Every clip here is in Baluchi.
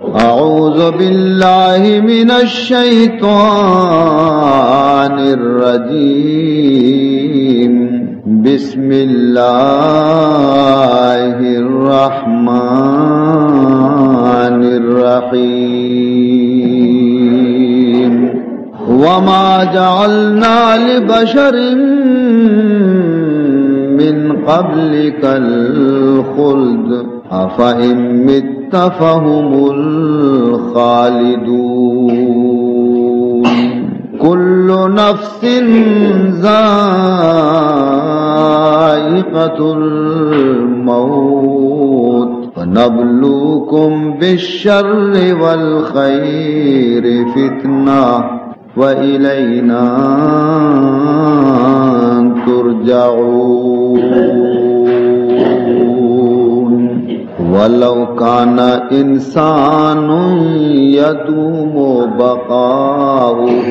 أعوذ بالله من الشيطان الرجيم. بسم الله الرحمن الرحيم. وما جعلنا لبشر من قبلك الخلد أفإن مت فهم الخالدون. كل نفس ذائقة الموت ونبلوكم بالشر والخير فتنة وإلينا ترجعون. ولو كان إنسان يدوم بقاؤه،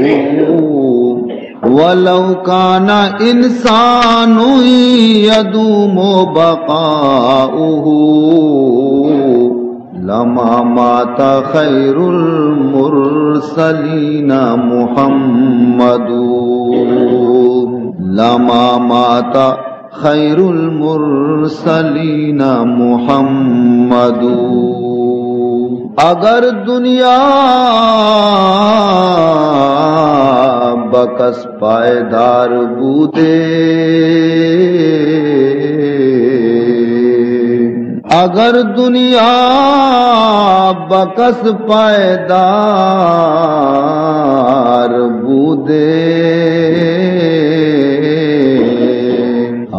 ولو كان إنسان يدوم بقاؤه لما مات خير المرسلين محمد، لما مات خير المرسلين محمد. اگر دنیا بکس پائیدار بودے، اگر دنیا بکس پائیدار بودے،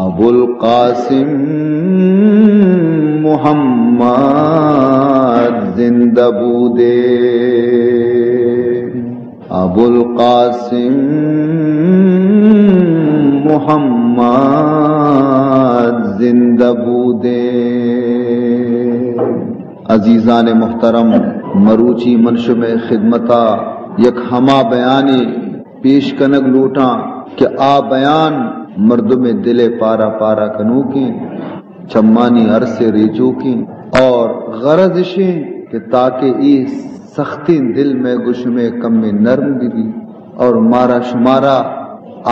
ابوالقاسم محمد زندہ بودے. ابوالقاسم محمد زندہ بودے. عزیزان محترم، مروچی من شمئے خدمتا یک ہما بیانے پیش کنگ لوٹاں کہ آ بیان مردم دل پارا پارا کنوکیں، چمانی ارس ریچوکیں، اور غرض اشیں کہ تاکہ اے سختیں دل مئے گشمے کمے نرم بہ بی اور مارا شمارا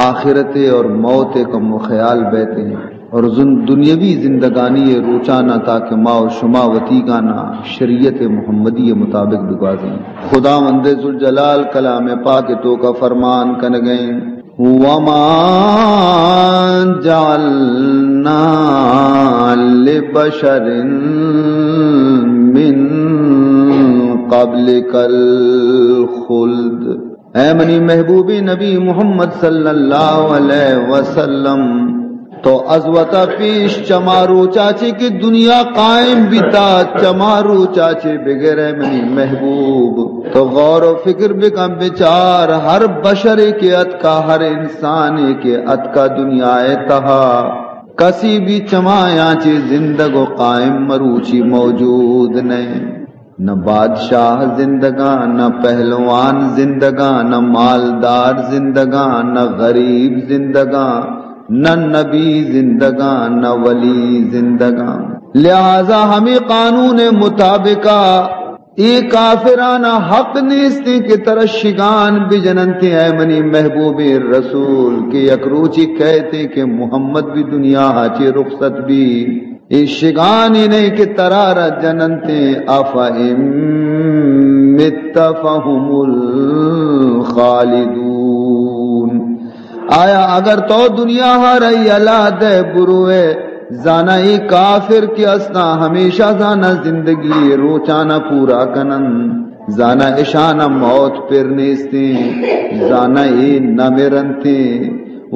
آخرت اور موت کم خیال بیتیں اور زن-، دنیاوی زندگانی روچانا تاکہ ما و شما وتیگانا شریعت محمدی مطابق بگوازیں. خداوند ذوالجلال کلام پاک توکا فرمان کنگئیں، وما جعلنا لبشر من قبلك الخلد. اے منی محبوب نبی محمد صلی اللہ علیہ وسلم، تو از وتا پیش چما روچا چے کہ دنیا قائم بیتا، چما روچا چے بگر اے منی محبوب، تو غور و فکر بکن، بچار، ہر بشرے کہ اتکا، ہر انسانے کہ اتکا دنیا تہا، کسی بھی چمایاں چے زندگ و قائم مروچی موجود نئے. نہ بادشاہ زندگاں، نہ پہلوان زندگاں، نہ مالدار زندگاں، نہ غریب زندگاں، نہ نبی زندگاں، نہ ولی زندگاں. لہذا ہمیں قانون مطابقہ اے کافرانا حق نیستیں کہ ترا شگان بجننتیں، اے منی محبوبیں رسول، کہ یک روچی کہتیں کہ محمد بھی دنیا چے رخصت بھی. اے شگانی نہیں کہ ترا را جننتیں، افإن مت فهم الخالدون. آیا اگر تو دنیا ہا را یلا دے بروے، زانا اے کافر کہ اسنا ہمیشہ زانا زندگی روچانا پورا کنن، زانا اشانا موت پر نیستیں، زانا اے نمرنتیں.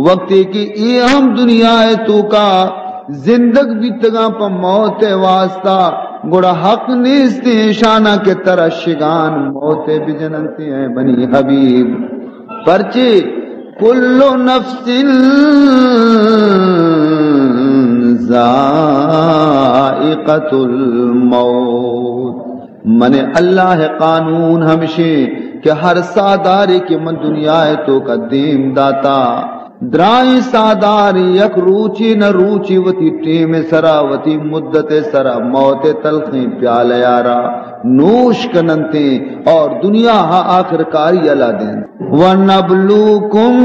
وقتی کہ اے ہم دنیا توکا زندگ بیتگاں پہ موت واسطہ، گڑا حق نیست ایشانا کہ ترا شگان موت بجننت، اے منی حبیب. پرچے کل نفس ذائقة الموت. من اللہ قانون ہمشیں کہ ہر ساہ دارے کہ من دنیا توکا دیم داتا، درائیں ساہدار، یک روچے نہ روچے وتی ٹیم سرا، وتی مدت سرا موت تلخیں پیالہ یارا نوش کننتے اور دنیا ہا آخر کاری یلا دینت۔ ونبلوکم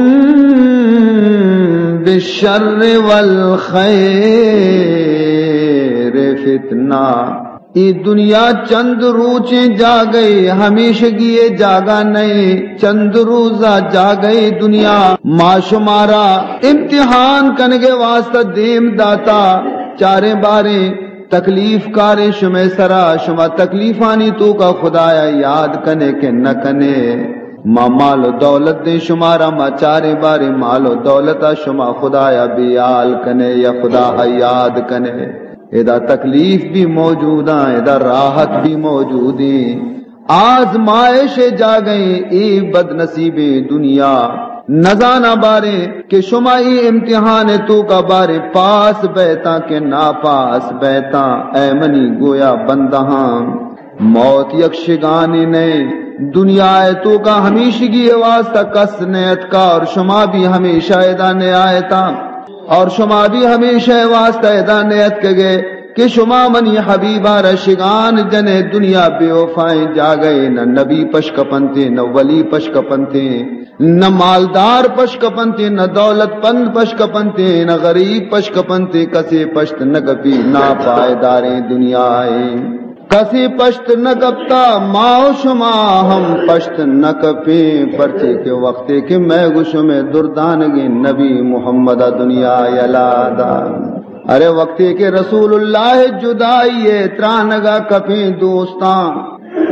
بالشر والخیر فتنہ۔ اے دنیا چند روچیں جاگہے، ہمیشگی ءِ جاگہ نئے، چند روزا جاگہے دنیا۔ ما شمارا امتحان کنگے واسطہ دیم داتا، چاریں باریں تکلیف کاریں شمے سرا، شما تکلیفانی توکا خدایا یاد کنے کہ نہ کنے؟ ما مال و دولت دیں شمارا، ما چاریں باریں مال و دولتا، شما خدایا بیال کنے یا خدا یاد کنے؟ ادا تکلیف بھی موجوداں، ادا راحت بھی موجودیں۔ آزمائش جاگہیں اے بدنصیبیں دنیا۔ نزاناں باریں کہ شما اے امتحان توکا باریں پاس بیتاں کہ ناپاس بیتاں۔ اے منی گویا بندہاں، موت یک شگانے نئے۔ دنیا ءِ توکا ہمیشگی ءِ واسطہ کس نہ اتکا اور شما بھی ہمیشہ ادا نہ آیتاں۔ اور شما بھی ہمیشہ ءِ واسطہ ادا نہ اتکگے کہ شما منی حبیبا را شگان جنے۔ دنیا بے وفائیں جاگہے، نہ نبی پش کپنتے، نہ ولی پش کپنتے، نہ مالدار پش کپنتے، نہ دولت پند پش کپنتے، نہ غریب پش کپنتے، کسے پشت نہ کپی، ناپائیداریں دنیا اے۔ کسے پشت نہ کپتا، ما و شما ہم پشت نہ کپیں، پرچے کہ وقتے کہ مئے گو شمے دردانگیں نبی محمد دنیا یلا دا۔ ارے وقتے کہ رسول اللہ جدائی ترانگا کپیں دوستاں،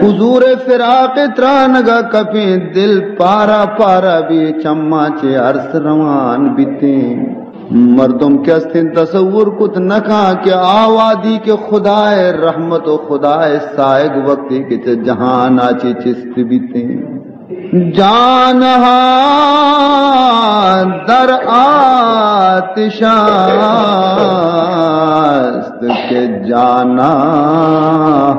حضور فراق ترانگا کپیں، دل پارا پارا بی، چماں چے ارس روان بیتیں۔ مردم کہ استیں تصور کت نہ کاں کہ آ وہدی کہ خدائے رحمت و خدائے سائگ وقتی کہ چہ جہان آ چی چست بیتیں۔ جان ہا در آتش است کہ جانا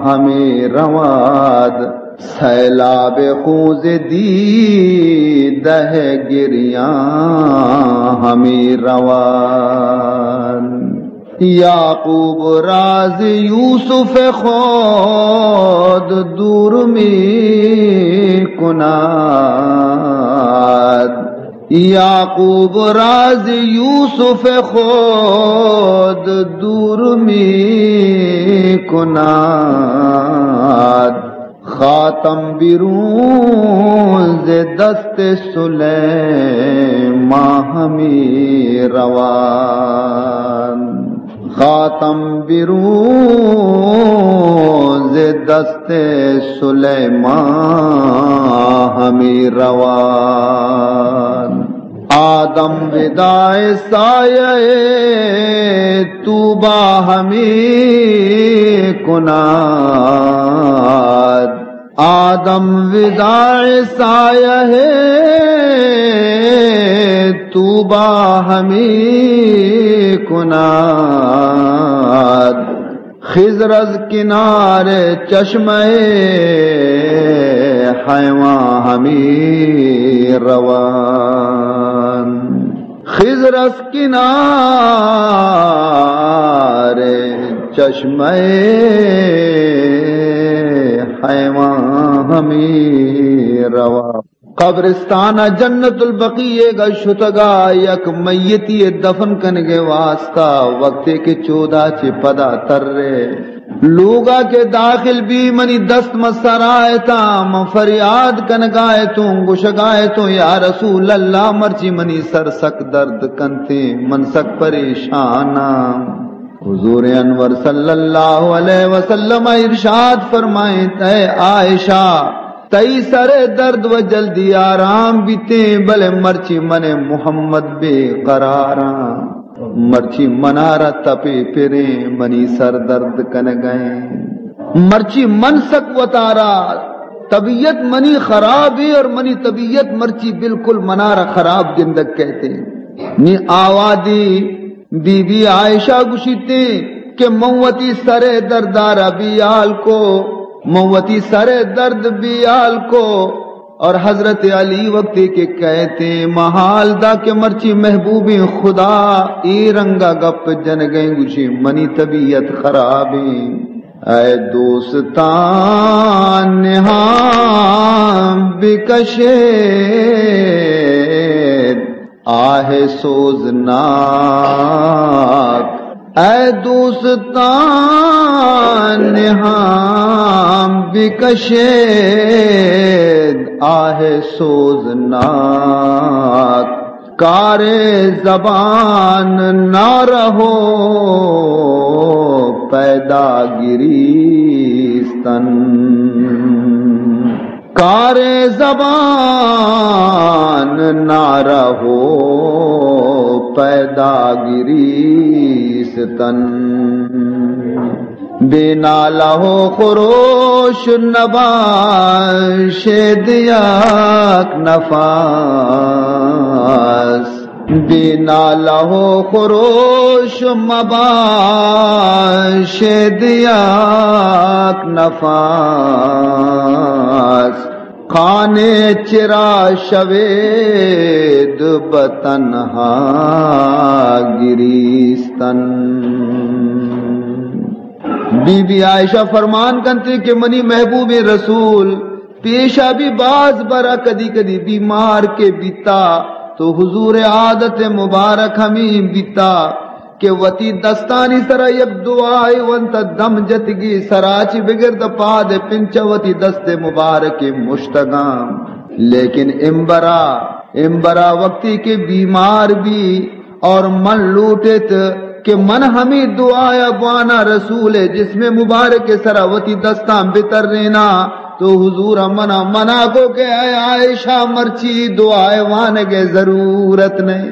ہمیں رواد۔ سیلاب خون ز دیدہ گریاں ہمیں روان۔ یعقوب را ز یوسف خود دور می کند۔ یعقوب را ز یوسف خود دور می کند۔ خاتم بیرون ز دست سلیمان ہمی روان۔ خاتم بیرون ز دست سلیمان ہمی روان۔ آدم وداع سایہ طوبی ہمی کناد۔ آدم وداع سایہ طوبی ہمی کناد۔ خضر از کنار چشمہ حیوان ہمی روان۔ خضر از کنار چشمہ حیوان ہمی روان۔ قبرستان جنت البقیع گا شتگا یک میتی دفن کنگے واسطہ، وقتے کہ چودا چہ پدا ترے لوگا کہ داخل بی، منی دست من سرا اتاں، من فریاد کنگا اتوں، گوشگا اتوں، یا رسول اللہ، مرچی منی سر سک درد کنتے، من سک پریشاناں۔ حضور انور صلی اللہ علیہ وسلم ارشاد فرمائیں، اے عائشہ، تئی سر درد و جلدی آرام بیتیں، بلے مرچی من محمد بے قراراں۔ مرچی منارا تپے پریں، منی سر درد کنگئیں۔ مرچی من سک وتارا، طبیعت منی خرابیں اور منی طبیعت مرچی بالکل منارا خراب گندگ کئیتے۔ نی آوادی بی بی عائشہ گوشیتے کہ من وتی سر دردارا بیال کو، من وتی سر درد بیال کو، اور حضرت علی وقتی کہ کئیت، محال دا کہ مرچی محبوبیں خدا اے رنگا گپ جنگیں، گوشی منی طبیعت خرابیں۔ اے دوستان نہاں بکشید آہ سوزناک، اے دوستان نہاں بکشید آہ سوزناک، کار زبان نہ رہو پیدا گریستن۔ کار زبان نہ رہو پیدا گریستن۔ بے نالہ و خروش نباشد یک نفس، بے نالہ و خروش مباشد یک نفس، خانہ چرا شوید بہ تنہا گریستن۔ بی بی عائشہ فرمان کنت کہ منی محبوب رسول پیشا بھی باز برا کدی کدی بیمار کہ بیتا تو حضور عادت مبارک ہمیں بیتا کہ وتی دستانی سرا یک دعائے ونت دم جتگی، سرا چی بگر داں پاد پنچا وتی دست مبارک مشتگاں۔ لیکن امبرا، امبرا وقتی کہ بیمار بی، اور من لوٹت کہ من ہمیں دعایا بوانا، رسول جسم مبارک سرا وتی دستاں بتریناں، تو حضور منا منع کو کہ اے عائشہ، مرچی دعائے وانگے ضرورت نہیں۔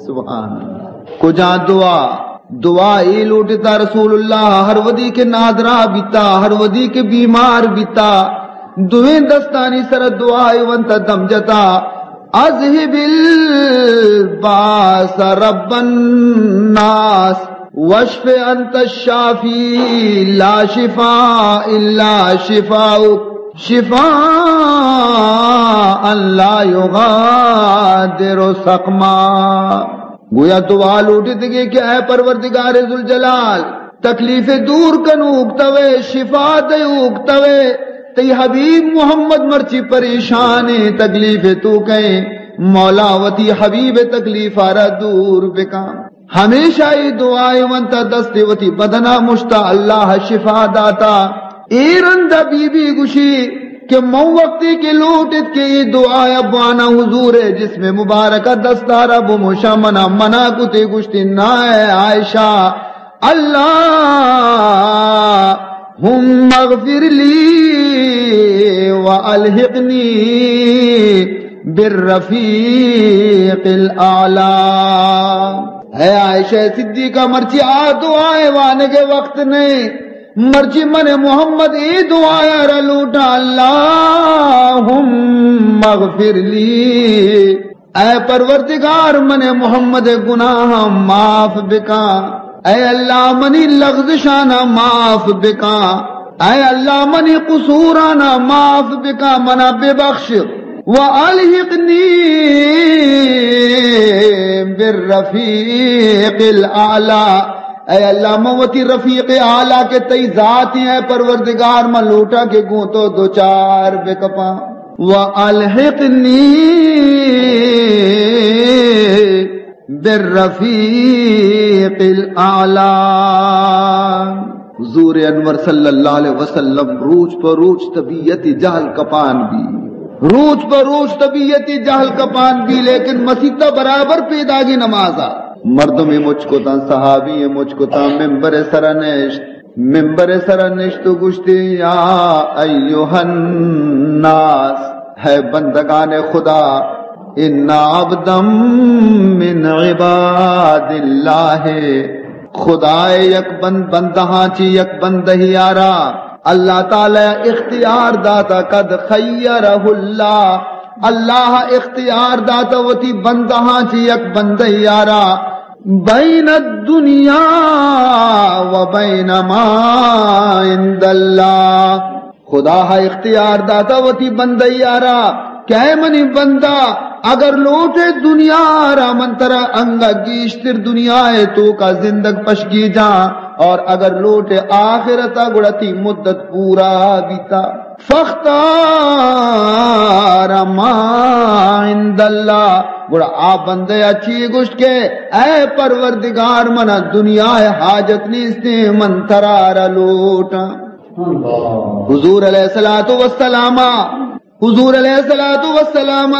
سبحان اللہ۔ کجا دعا؟ دعا اے لوٹتا رسول اللہ، ہر ودی کہ نادرا بیتا، ہر ودی کہ بیمار بیتا، دوئیں دستانی سر دعائے ونت دم جتا، اذهب الباس رب الناس واشف انت الشافی لا شفاء الا شفاؤک شفاء لا یغادر سقما۔ گویا دعا لوٹتگی کہ اے پروردگار ذوالجلال، تکلیف دور کنوک توے، شفا دیوک توے، تئی حبیب محمد مرچی پریشانیں، تکلیف توکیں، مولا وتی حبیب تکلیف آرا دور بکن۔ ہمیشہ ای دعائے ونتا دست وتی بدنا مشتا، اللہ شفا داتا۔ اے رندا بی بی گوشی کہ من وقتی کہ لوٹت کہ ای دعایا بوانا حضور جسم مبارک دستارا بموشا، منا منع کتے، گوشتی نا اے عائشہ، اللهم اغفر لي وألحقني بالرفيق الأعلى۔ اے عائشہ صدیقہ، مرچی آ دعائے وانگے وقت نہیں، مرچی من محمد اے دعایا را لوٹا، اللهم اغفر لي، اے پروردگار، من محمد گناہاں معاف بکا۔ اے اللہ، منی لغزشانا معاف بکا۔ اے اللہ، منی قصورانا معاف بکا، منا ببخش۔ وَأَلْحِقْنِي بِالرَّفِيقِ الْأَعْلَى۔ اے اللہ، من وتی رفیق اعلیٰ کہ تئی ذات ایں، اے پروردگار، من لوٹاں کہ گوں تو دوچار بکپاں۔ وَأَلْحِقْنِي بِالرَّفِيقِ الْأَعْلَى۔ حضور انور صلی اللہ علیہ وسلم روچ پہ روچ طبیعت جہل کپان بی، روچ پہ روچ طبیعت جہل کپان بی، لیکن مسیت برابر پیداگی نمازا۔ مردم مچ کتاں، صحابی مچ کتاں، ممبر سر نشت، ممبر سر نشت و گوشتی، یا ایھا الناس، ہے بندگان خدا، ان عبدا من عباد اللہ، خدائے یک بند، بندہاں چی یک بندہی آرا اللہ تعالی اختیار داتا، قد خیرہ اللہ، اللہ اختیار داتا وتی بندہاں چی یک بندہی آرا، بین الدنیا و بین ما عند اللہ۔ خدا ہا اختیار داتا وتی بندہی آرا کہ اے منی بندہ، اگر لوٹے دنیا را، من ترا انگا گیشتر دنیا ءِ توکا زندگ پشگیجاں، اور اگر لوٹے آخرتا، گڑا تئی مدت پورا بیتا۔ فاختار ما عند اللہ، گڑا آ بندہ ءَ چی گوشت کہ اے پروردگار، منا دنیا ءِ حاجت نیستیں، من ترا را لوٹاں۔ حضور علیہ الصلوۃ والسلام، حضور علیہ الصلوۃ والسلام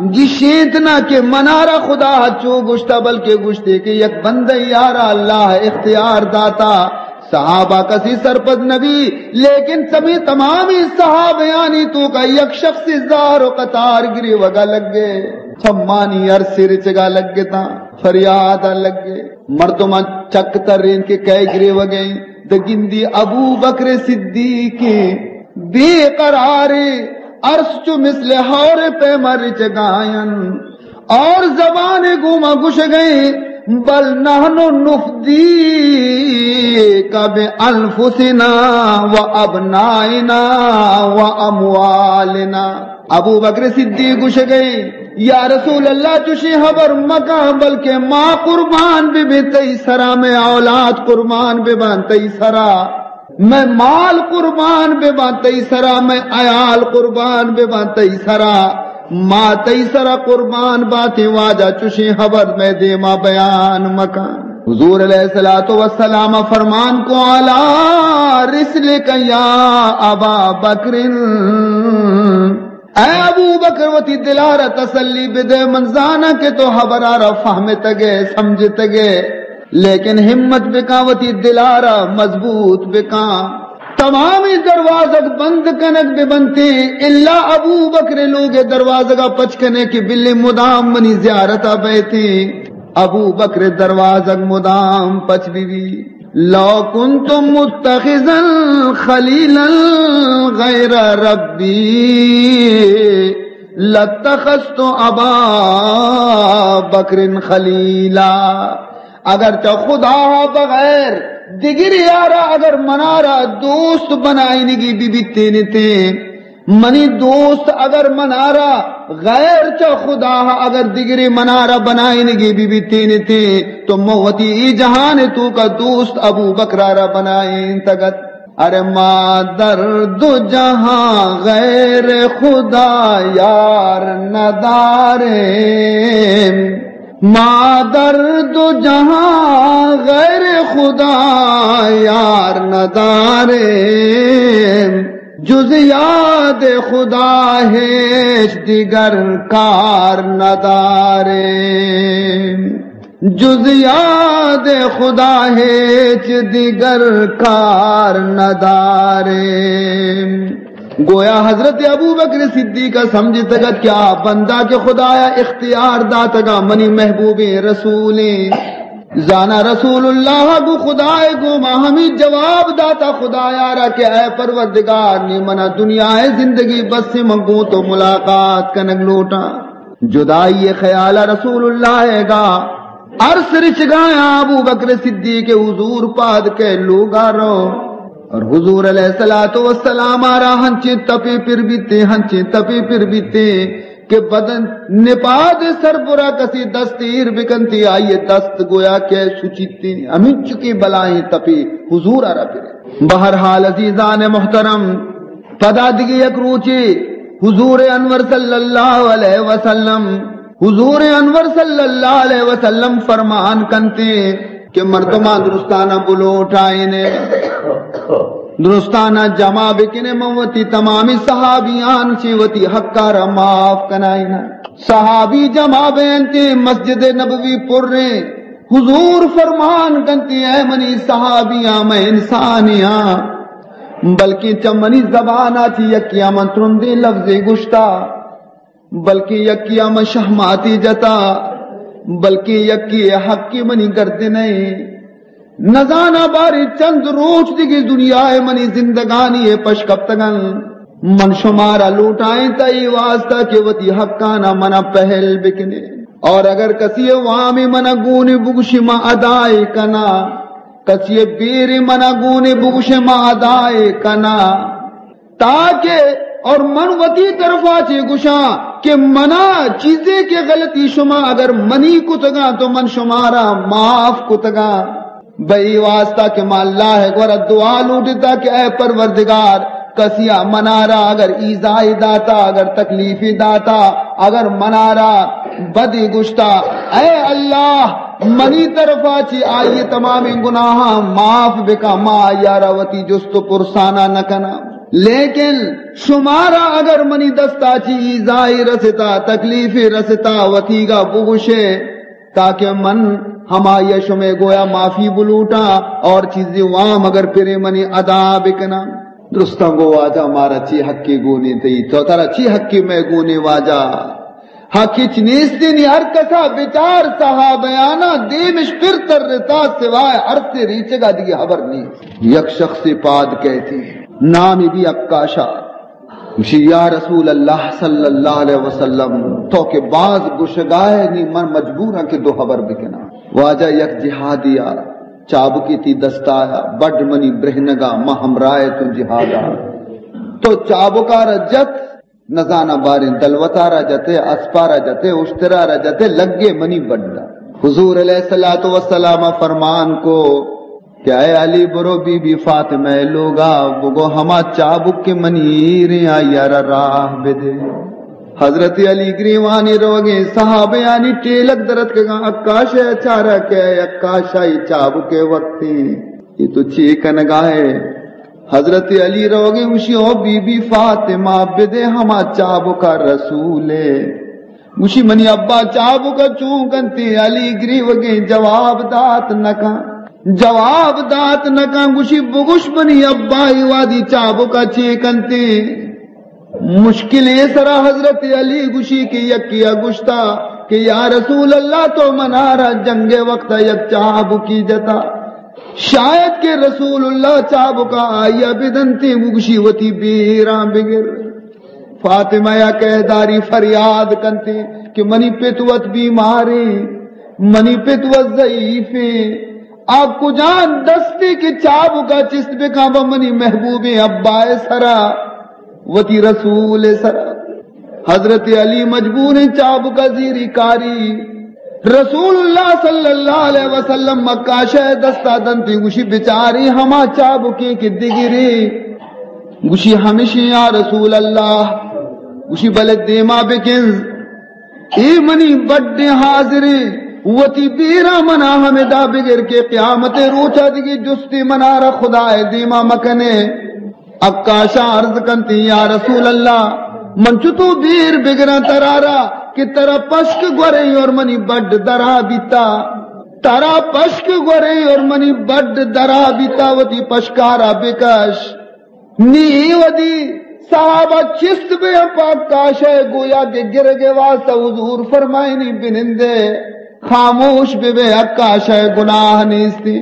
گشینت نہ کہ منارا خدا چو گوشتا، بلکہ گوشتے کہ یک بندہ یارا اللہ اختیار داتا، صحابہ کسی سرپد نبی، لیکن سمی تمامی صحابیانی توکا یک شخص زار و قطار گریوگا لگے، چمانی ارس رچگا لگتا، فریادا لگے۔ مردمان چک ترین کہ کئے گریوگیں، دگندی ابو بکر صدیق بے قرارے، ارس چو مثل ہور پیما رچگائن۔ اور زبان گوما گشگئے، بل نحن نفدیک بانفسنا و ابنائنا و اموالنا۔ ابو بکر صدیق گشگئے، یا رسول اللہ، چوشیں خبر مکاں، بلکہ ما قربان ببیں تئی سرا، مئے اولاد قربان بباں تئی سرا۔ مئے مال قربان بباں تئی سرا، مئے عیال قربان بباں تئی سرا، ما تئی سرا قربان باتیں۔ واجہ چوشیں خبر مئے دیما بیان مکن۔ حضور علیہ الصلوۃ والسلام فرمان کو، علی رسلک یا ابا بکر، اے ابو بکر، وتی دلارا تسلی بدے، من زاناں کہ تو خبرارا فہمتگے، سمجھتگے، لیکن ہمت بکاں، وتی دلارا مضبوط بکاں۔ تمامی دروازگ بند کنگ ببنتیں، الا ابو بکر لوگ دروازگا پچ کنے کہ بلے مدام منی زیارتا بیتیں۔ ابو بکر دروازگ مدام پچ بی بی۔ لو کنت متخذا خلیلا غیر ربی لاتخذت ابا بکر خلیلا۔ اگر چہ خدا بغیر دگری یارا اگر منارا دوست بنائینگی بی بیتینتیں، منی دوست اگر منارا غیر چہ خدا اگر دگری منارا بنائینگی بی بیتینتیں، تو من وتی ای جہان توکا دوست ابو بکرارا بنائینتگت۔ ارے ما در دو جہاں غیر خدا یار نداریں، ما در دو جہاں غیر خدا یار نداریں، جز یاد خدا ہیچ دیگر کار نداریں۔ جز یاد خدا ہیچ دیگر کار نداریں۔ گویا حضرت ابوبکر صدیق ءَ سمجھتگ ات کہ آ بندہ کہ خدایا اختیار داتگا منی محبوبیں رسولیں، زانا رسول اللہ گو خدائے گوما ہمیں جواب داتا خدایا را کہ اے پروردگار، نی منا دنیا ءِ زندگی بس، من گوں تو ملاقات کنگ لوٹاں۔ جدائی خیال رسول اللہ گا ارس رچگایا ابوبکر صدیق حضور پاد کے لوگا رو۔ اور حضور علیہ الصلوۃ والسلام آرا ہنچیں تپے پر بیتے، ہنچیں تپے پر بیتے کہ بدن نپاد سربرا کسی دست ایر بکنتی، آئیے دست گویا کہ سچیتے، ہمینچکیں بلائیں تپے حضور آرا پرے۔ بہرحال عزیزان محترم، پدا دگہ یک روچے حضور انور صلی اللہ علیہ وسلم، حضور انور صلی اللہ علیہ وسلم فرمان کنتے کہ مردمان درستانا بلوٹائینے، درستانا جمع بکنے، من وتی تمامی صحابیان چی وتی حقا را معاف کنائینا۔ صحابی جمع بینتے، مسجد نبوی پریں، حضور فرمان کنتے، اے منی صحابیاں، من انسانیاں، بلکیں چہ منی زبانا چی یکیا من ترندیں لفظے گشتا، بلکیں یکیا من شہماتی جتا، بلکیں یکی حقی منی گردنئے۔ نزانا باری چند روچ دگہ دنیا ءِ منی زندگانی ءِ پش کپتگن۔ من شمارا لوٹائیں تئی واسطہ کہ وتی حقانا منا پہل بکنے۔ اور اگر کسی وامے منا گونے بگوشی ما ادائے کنا، کسی بیرے منا گونے بگوشے ما ادائے کنا، تاکہ اور من وتی طرفا چے گوشاں کہ منا چیزے کہ غلطی شما اگر منی کتگاں تو من شمارا معاف کتگاں۔ بہ ای واسطہ کہ ما اللہ ءِ گورا دعا لوٹتا کہ اے پروردگار، کسیا منارا اگر ایذائی داتا، اگر تکلیفی داتا، اگر منارا بدی گشتا، اے اللہ، منی طرفا چی آئی تمامیں گناہاں معاف بکا، ما آئیارا وتی جست و پرسانا نہ کنا۔ لیکن شمارا اگر منی دستا چی ایذائی رستا، تکلیفی رستا، وتیگا بگوشے، تاکہ من ہمائی شمے گویا معافی بلوٹاں اور چیزی وام اگر پرے منی ادا بکناں۔ درستاں گو واجہ، مارا چی حقی گونی تئی؟ تو ترا چی حقی مئے گونی واجہ؟ حق ہچ نیستی نی، ہر کسا بچار، صحابیانا دیمش پر ترتا، سوائے عرص ریچگا دگی حبر نیست۔ یک شخصی پاد کئیتی، نامی بی عکاشا۔ گوشی، یا رسول اللہ صلی اللہ علیہ وسلم، تو کہ باز گشگائے نی، من مجبوراں کہ دو حبر بکناں۔ واجہ، یک جہادیا چابکی تی دستایا، بڈ منی برہنگا، ما ہمراہ تو جہادا۔ تو چابکارا جت، نزاناں باریں دلوتارا جتے، اسپارا جتے، اشترارا جتے، لگے منی بڈا۔ حضور علیہ الصلوۃ والسلام فرمان کو کہ اے علی، برو بی بی فاطمہ لوگا، بگو ہما چابک کہ منی ایریں آئیارا راہ بدے۔ حضرت علی گریوانی روگیں، صحابیانی ٹیلک درتکگاں، عکاشے چارا کہ اے عکاشا، اے چابکے وقتی، اے تو چی کنگائے؟ حضرت علی روگیں، گوشی، او بی بی فاطمہ، بدے ہما چابکا رسولے۔ گوشی، منی ابا چابکا چون کنتی؟ علی گریوگیں، جواب دات نکن، جواب دات نکن۔ گوشی، بگوش منی ابا، ای وادی چابکا چی کنتی؟ مشکل اے سرا حضرت علی گوشی کہ یکیا گشتا کہ یا رسول اللہ، تو منارا جنگ وقت یک چابکی جتا، شاید کہ رسول اللہ چابکا آئیا بدنتی۔ گوشی، وتی بیراں بگر۔ فاطمہ یا کہداری فریاد کنتی کہ منی پت وت بیماری، منی پت وت ضعیفیں، آ کجان دستی کہ چابکا چست بکاں بہ منی محبوبیں ابائے سرا، وتی رسول سرا۔ حضرت علی مجبوریں چابکا زیری کاری۔ رسول اللہ صلی اللہ علیہ وسلم عکاشے دستا دنتی، گوشی، بچاری ہما چابکیں کہ دگری۔ گوشی، ہمشی یا رسول اللہ۔ گوشی، بلے دیما بکنز۔ اے منی بڈیں حاضریں، وتی بیرا منا ہمدا بگر کہ قیامت روچا دگی جستی منارا خدائے دیما مکنے۔ عکاشا عرض کنتی، یا رسول اللہ، من چتو بیر بگراں ترارا کہ ترا پشک گوریں اور منی بڈ درا بیتا، ترا پشک گوریں اور منی بڈ درا بیتا، وتی پشکارا بکش۔ نی اے ودی صحابہ چست بے پاک عکاشے گویا کہ گرگے واسطہ حضور فرمائنی بنندے، خاموش بے بے عکاشے گناہ نیستی۔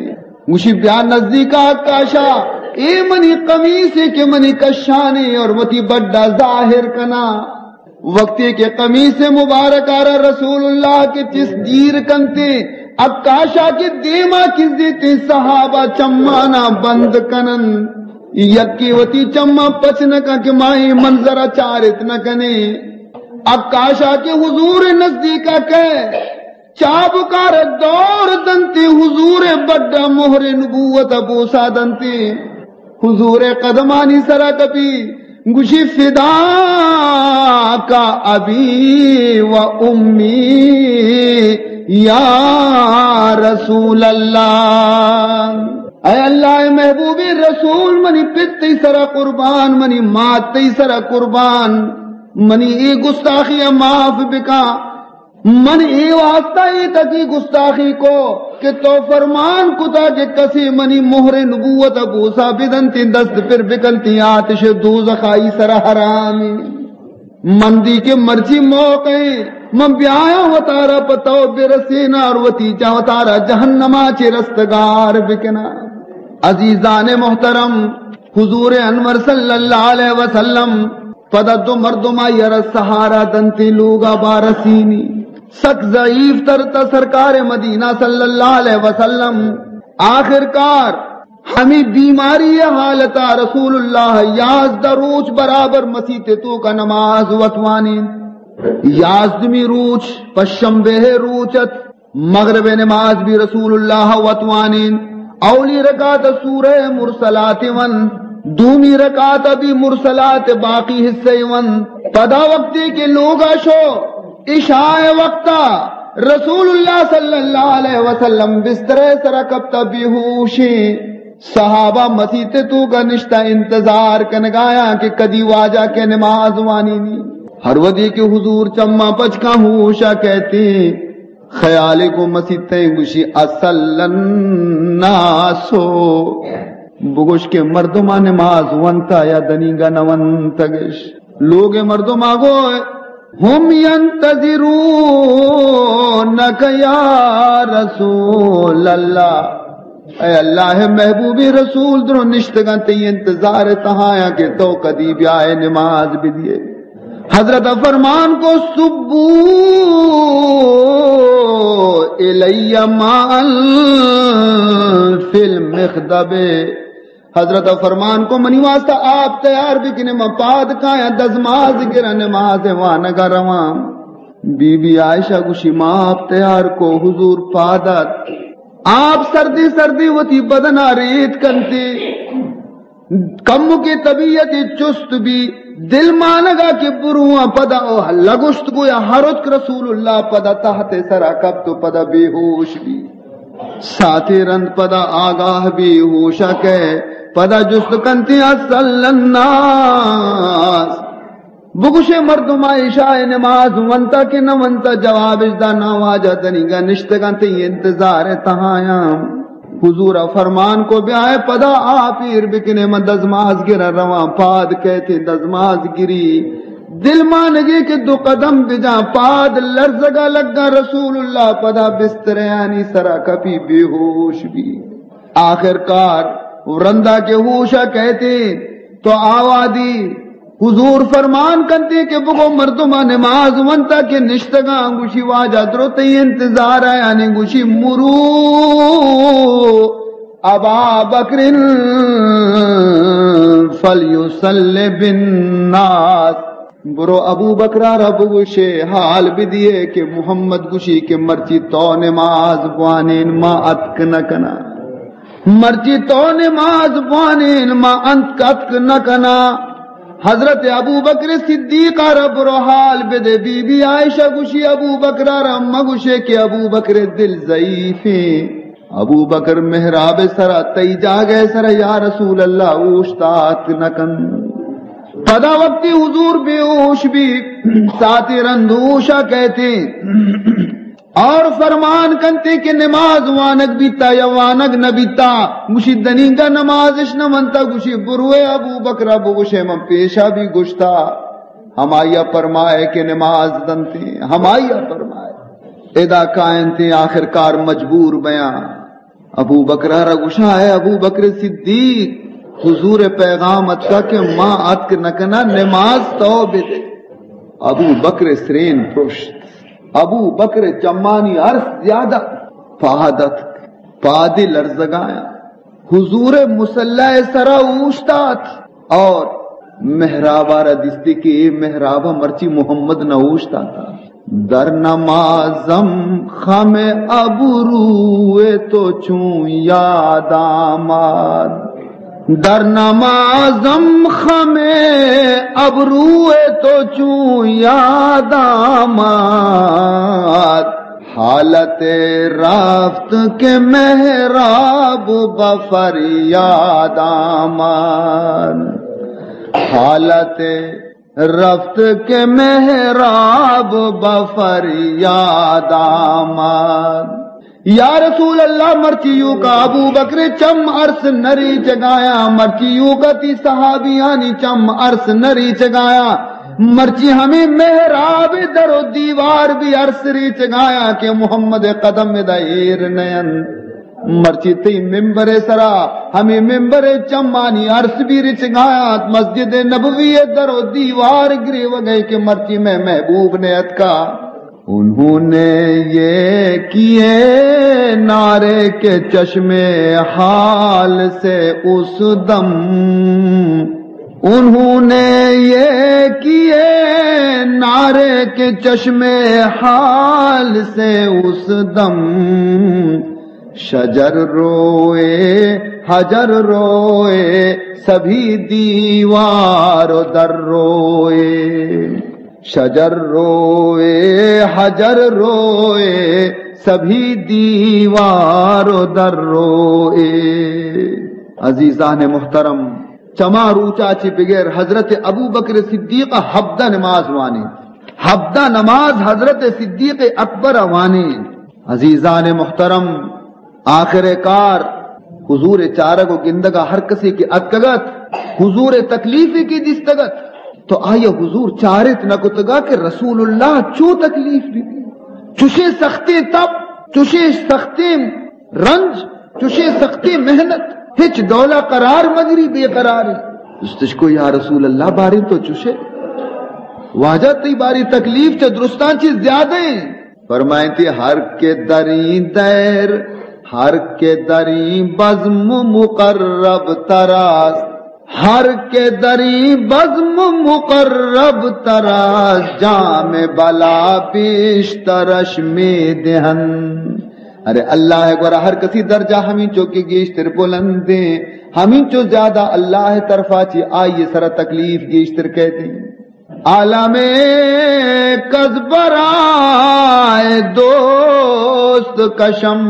گوشی، بیا نزدیکا عکاشا، اے منی قمیصے کہ منی کشانی اور وتی بڈا ظاہر کنا۔ وقتی کہ قمیص مبارک آرا رسول اللہ کہ چست دیر کنتے، عکاشا کہ دیما کزیتے، صحابہ چمانا بند کنن، یکی وتی چما پچ نہ کن کہ ما اے منظرا چارت نہ کنے۔ عکاشا کہ حضور نزدیکا کہ چابکار دور دنتی، حضور بڈا مہر نبوت بوسا دنتی۔ حضور قدمانی سرا کپی، گوشی، فداک ابی و امی یا رسول اللہ۔ اے اللہ محبوب رسول، منی پت تئی سرا قربان، منی مات تئی سرا قربان، منی اے گستاخی معاف بکا۔ من اے واسطہ اے تکی گستاخی کو کہ تو فرمان کتا کہ کسی منی مہر نبوت بوسا بدنتی، دست پر بکنتی، آتش دوزخ آئی سر حرامی۔ من دی کہ مرچی موقع ایں، من بیایاں وتارا پہ تو برسینا اور وتی چا وتارا جہنما چے رستگار بکنا۔ عزیزان محترم، حضور انور صلی اللہ علیہ وسلم پدا دو مردم آئی را سہارا دنتی، لوگا بارسینی۔ سک ضعیف تر تا سرکار مدینہ صلی اللہ علیہ وسلم۔ آخر کار ہمی بیماری حالتا رسول اللہ یازدہ روچ برابر مسیت توکا نماز وتوانی۔ یازدمی روچ، پشنبہ روچ ات، مغرب نماز بی رسول اللہ وت وانین، اولی رکعت سورہ مرسلات ون، دومی رکعت بی مرسلات باقی حصہ ون۔ پدا وقتی کہ لوگا شو، عشاء وقتا رسول اللہ صلی اللہ علیہ وسلم بسترے سرا کپتا، بے ہوشیں۔ صحابہ مسیت توکا نشتا انتظار کنگایاں کہ کدی واجہ کہ نماز وانینی۔ ہر وھدی کہ حضور چماں پچ کاں ہوشا کئیتی، خیالے کو مسیتیں گوشی، اصلی الناس، بگوش کہ مردماں نماز ونتا یا دنیگا نہ ونتگش۔ لوگ مردم آگو، هم ينتظرونك يا رسول الله، اے اللہ محبوب، رسول درو نشتگاں تئی انتظار تہایاں کہ تو کدی بیائے نماز بدیے۔ حضرت فرمان کو، صبوا إلي ماء في المخضب، حضرت فرمان کو، منی واسطہ آپ تیار بکنے، من پاد کایاں، دزماز گراں، نماز وانگا رواں۔ بی بی عائشہ گوشی، ما آپ تیار کو، حضور پاد ات۔ آپ سردی سردی وتی بدنا ریت کنتی، کمکے طبیعت چست بی، دل مانگا کہ برواں، پدا او لگشت گویا ہرتک رسول اللہ پدا تحت سرا کپت و پدا بے ہوش بی۔ ساعتے رند پدا آگاہ بی، ہوشا کئے، پدا جست کنتی، اصلی الناس، بگوشے مردم عشاء نماز ونتا کہ نہ ونتا؟ جوابش دا، نا واجہ، دنیگا نشتگاں تئی انتظار تہایاں۔ حضور فرمان کو، بیائے پدا آپ ایر بکنے، من دزماز گرا رواں۔ پاد کئیتی دزماز گری، دل مانگی کہ دو قدم بجاں، پاد لرزگا لگا، رسول اللہ پدا بستریانی سرا کپی، بے ہوش بی۔ آخر کار رندا کہ ہوشا کئیتی تو آوادی حضور فرمان کنتی کہ بگو مردماں نماز ونتا کہ نشتگاں؟ گوشی، واجہ، درو تئی انتظار آ، یعنی گوشی، مروا ابا بکر فلیصل بالناس، برو ابو بکرا را بگوشے، حال بدیے کہ محمد گوشی کہ مرچی تو نماز بوانین، ما اتک نہ کناں۔ مرچی تو نماز بوانین، ما انت کتک نہ کناں۔ حضرت ابو بکر صدیق را برو حال بدے۔ بی بی عائشہ گوشی، ابو بکر را مگوشے کہ ابو بکر دل ضعیفیں۔ ابو بکر محراب سرا، تئی جاگہ سرا یا رسول اللہ اوشتات نہ کن۔ پدا وقتی حضور بے ہوش بی، ساعتے رند ہوشا کئیتی۔ اور فرمان کنتے کہ نماز وانگ بیتا یا وانگ نہ بیتا؟ گوشی، دنیگا نمازش نہ ونتا۔ گوشی، بروے ابو بکرا بگوشے من پیشا بی گوشتا۔ ہمایا پرمائے کہ نماز دنتے، ہمایا پرمائے۔ ادا کائنتے آخر کار مجبور بیاں۔ ابو بکرا را گوشا، اے ابو بکر صدیق، حضور پیغام اتکا کہ ما اتک نہ کناں، نماز تو بدے۔ ابو بکر سرین پرشت۔ ابو بکر چمانی عرض زیادہ، پاد اتک، پادی لرزگایاں۔ حضور مصلی سرا اوشتات اور محرابا را دیستی کہ اے محرابا مرچی محمد نہ اوشتاتا۔ در نمازم خم ابروی تو چون یاد آمد، در نمازم خم ابروی تو چون یاد آمد، حالت رفت که محراب به فریاد آمد، حالت رفت که محراب به فریاد آمد۔ یا رسول اللہ، مرچی یوکا ابو بکر چم ارس نری چگایا، مرچی یوکا تی صحابیانی چم ارس نری چگایا، مرچی ہمیں محراب در و دیوار بھی ارس ری چگایا کہ محمد قدم دا ایر نینت۔ مرچی تئی ممبر سرا ہمیں ممبر چمانی ارس بھی رچگایات، مسجد نبوی در و دیوار گریوگئے کہ مرچی میں محبوب نے اتکا۔ انہوں نے یہ کیے نعرے کہ چشم حال سے اس دم، انہوں نے یہ کیے نعرے ارے کہ چشم حال سے اس دم شجر روئے، حجر روئے، سبھی دیوار و در روئے۔ شجر روئے، حجر روئے، سبھی دیوار و در روئے۔ عزیزان محترم، چما روچا چہ بغیر حضرت ابوبکر صدیق ہبدہ نماز وانینت۔ ہبدہ نماز حضرت صدیق اکبر وانینت۔ عزیزان محترم، آخر کار حضور چارگ و گندگ ء ہر کسی کہ اتکگ ات، حضور تکلیفی کہ دیستگ ات، تو آئی حضور چارت نہ کتگا کہ رسول اللہ چو تکلیف بی بی۔ چوشیں سختیں تپ، چوشیں سختیں رنج، چوشیں سختیں محنت، ہچ ڈولا قرار مگری، بے قراری۔ جستش کو، یا رسول اللہ، باریں تو چوشے؟ واجہ، تئی باری تکلیف چہ درستاں چی زیادہ ہیں۔ فرمائیتی، ہر کہ دریں دیر، ہر کہ دریں بزم مقرب تراست، ہر کہ دریں بزم مقرب تراست، جام بلا پیشترش می‌دہند۔ ارے اللہ گورا ہر کسی درجہ ہمینچو کہ گیشتر بلندیں، ہمینچو زیادہ اللہ طرفا چی آئی سر تکلیف گیشتر کہتیں۔ عالم کز برائے دوست کشم۔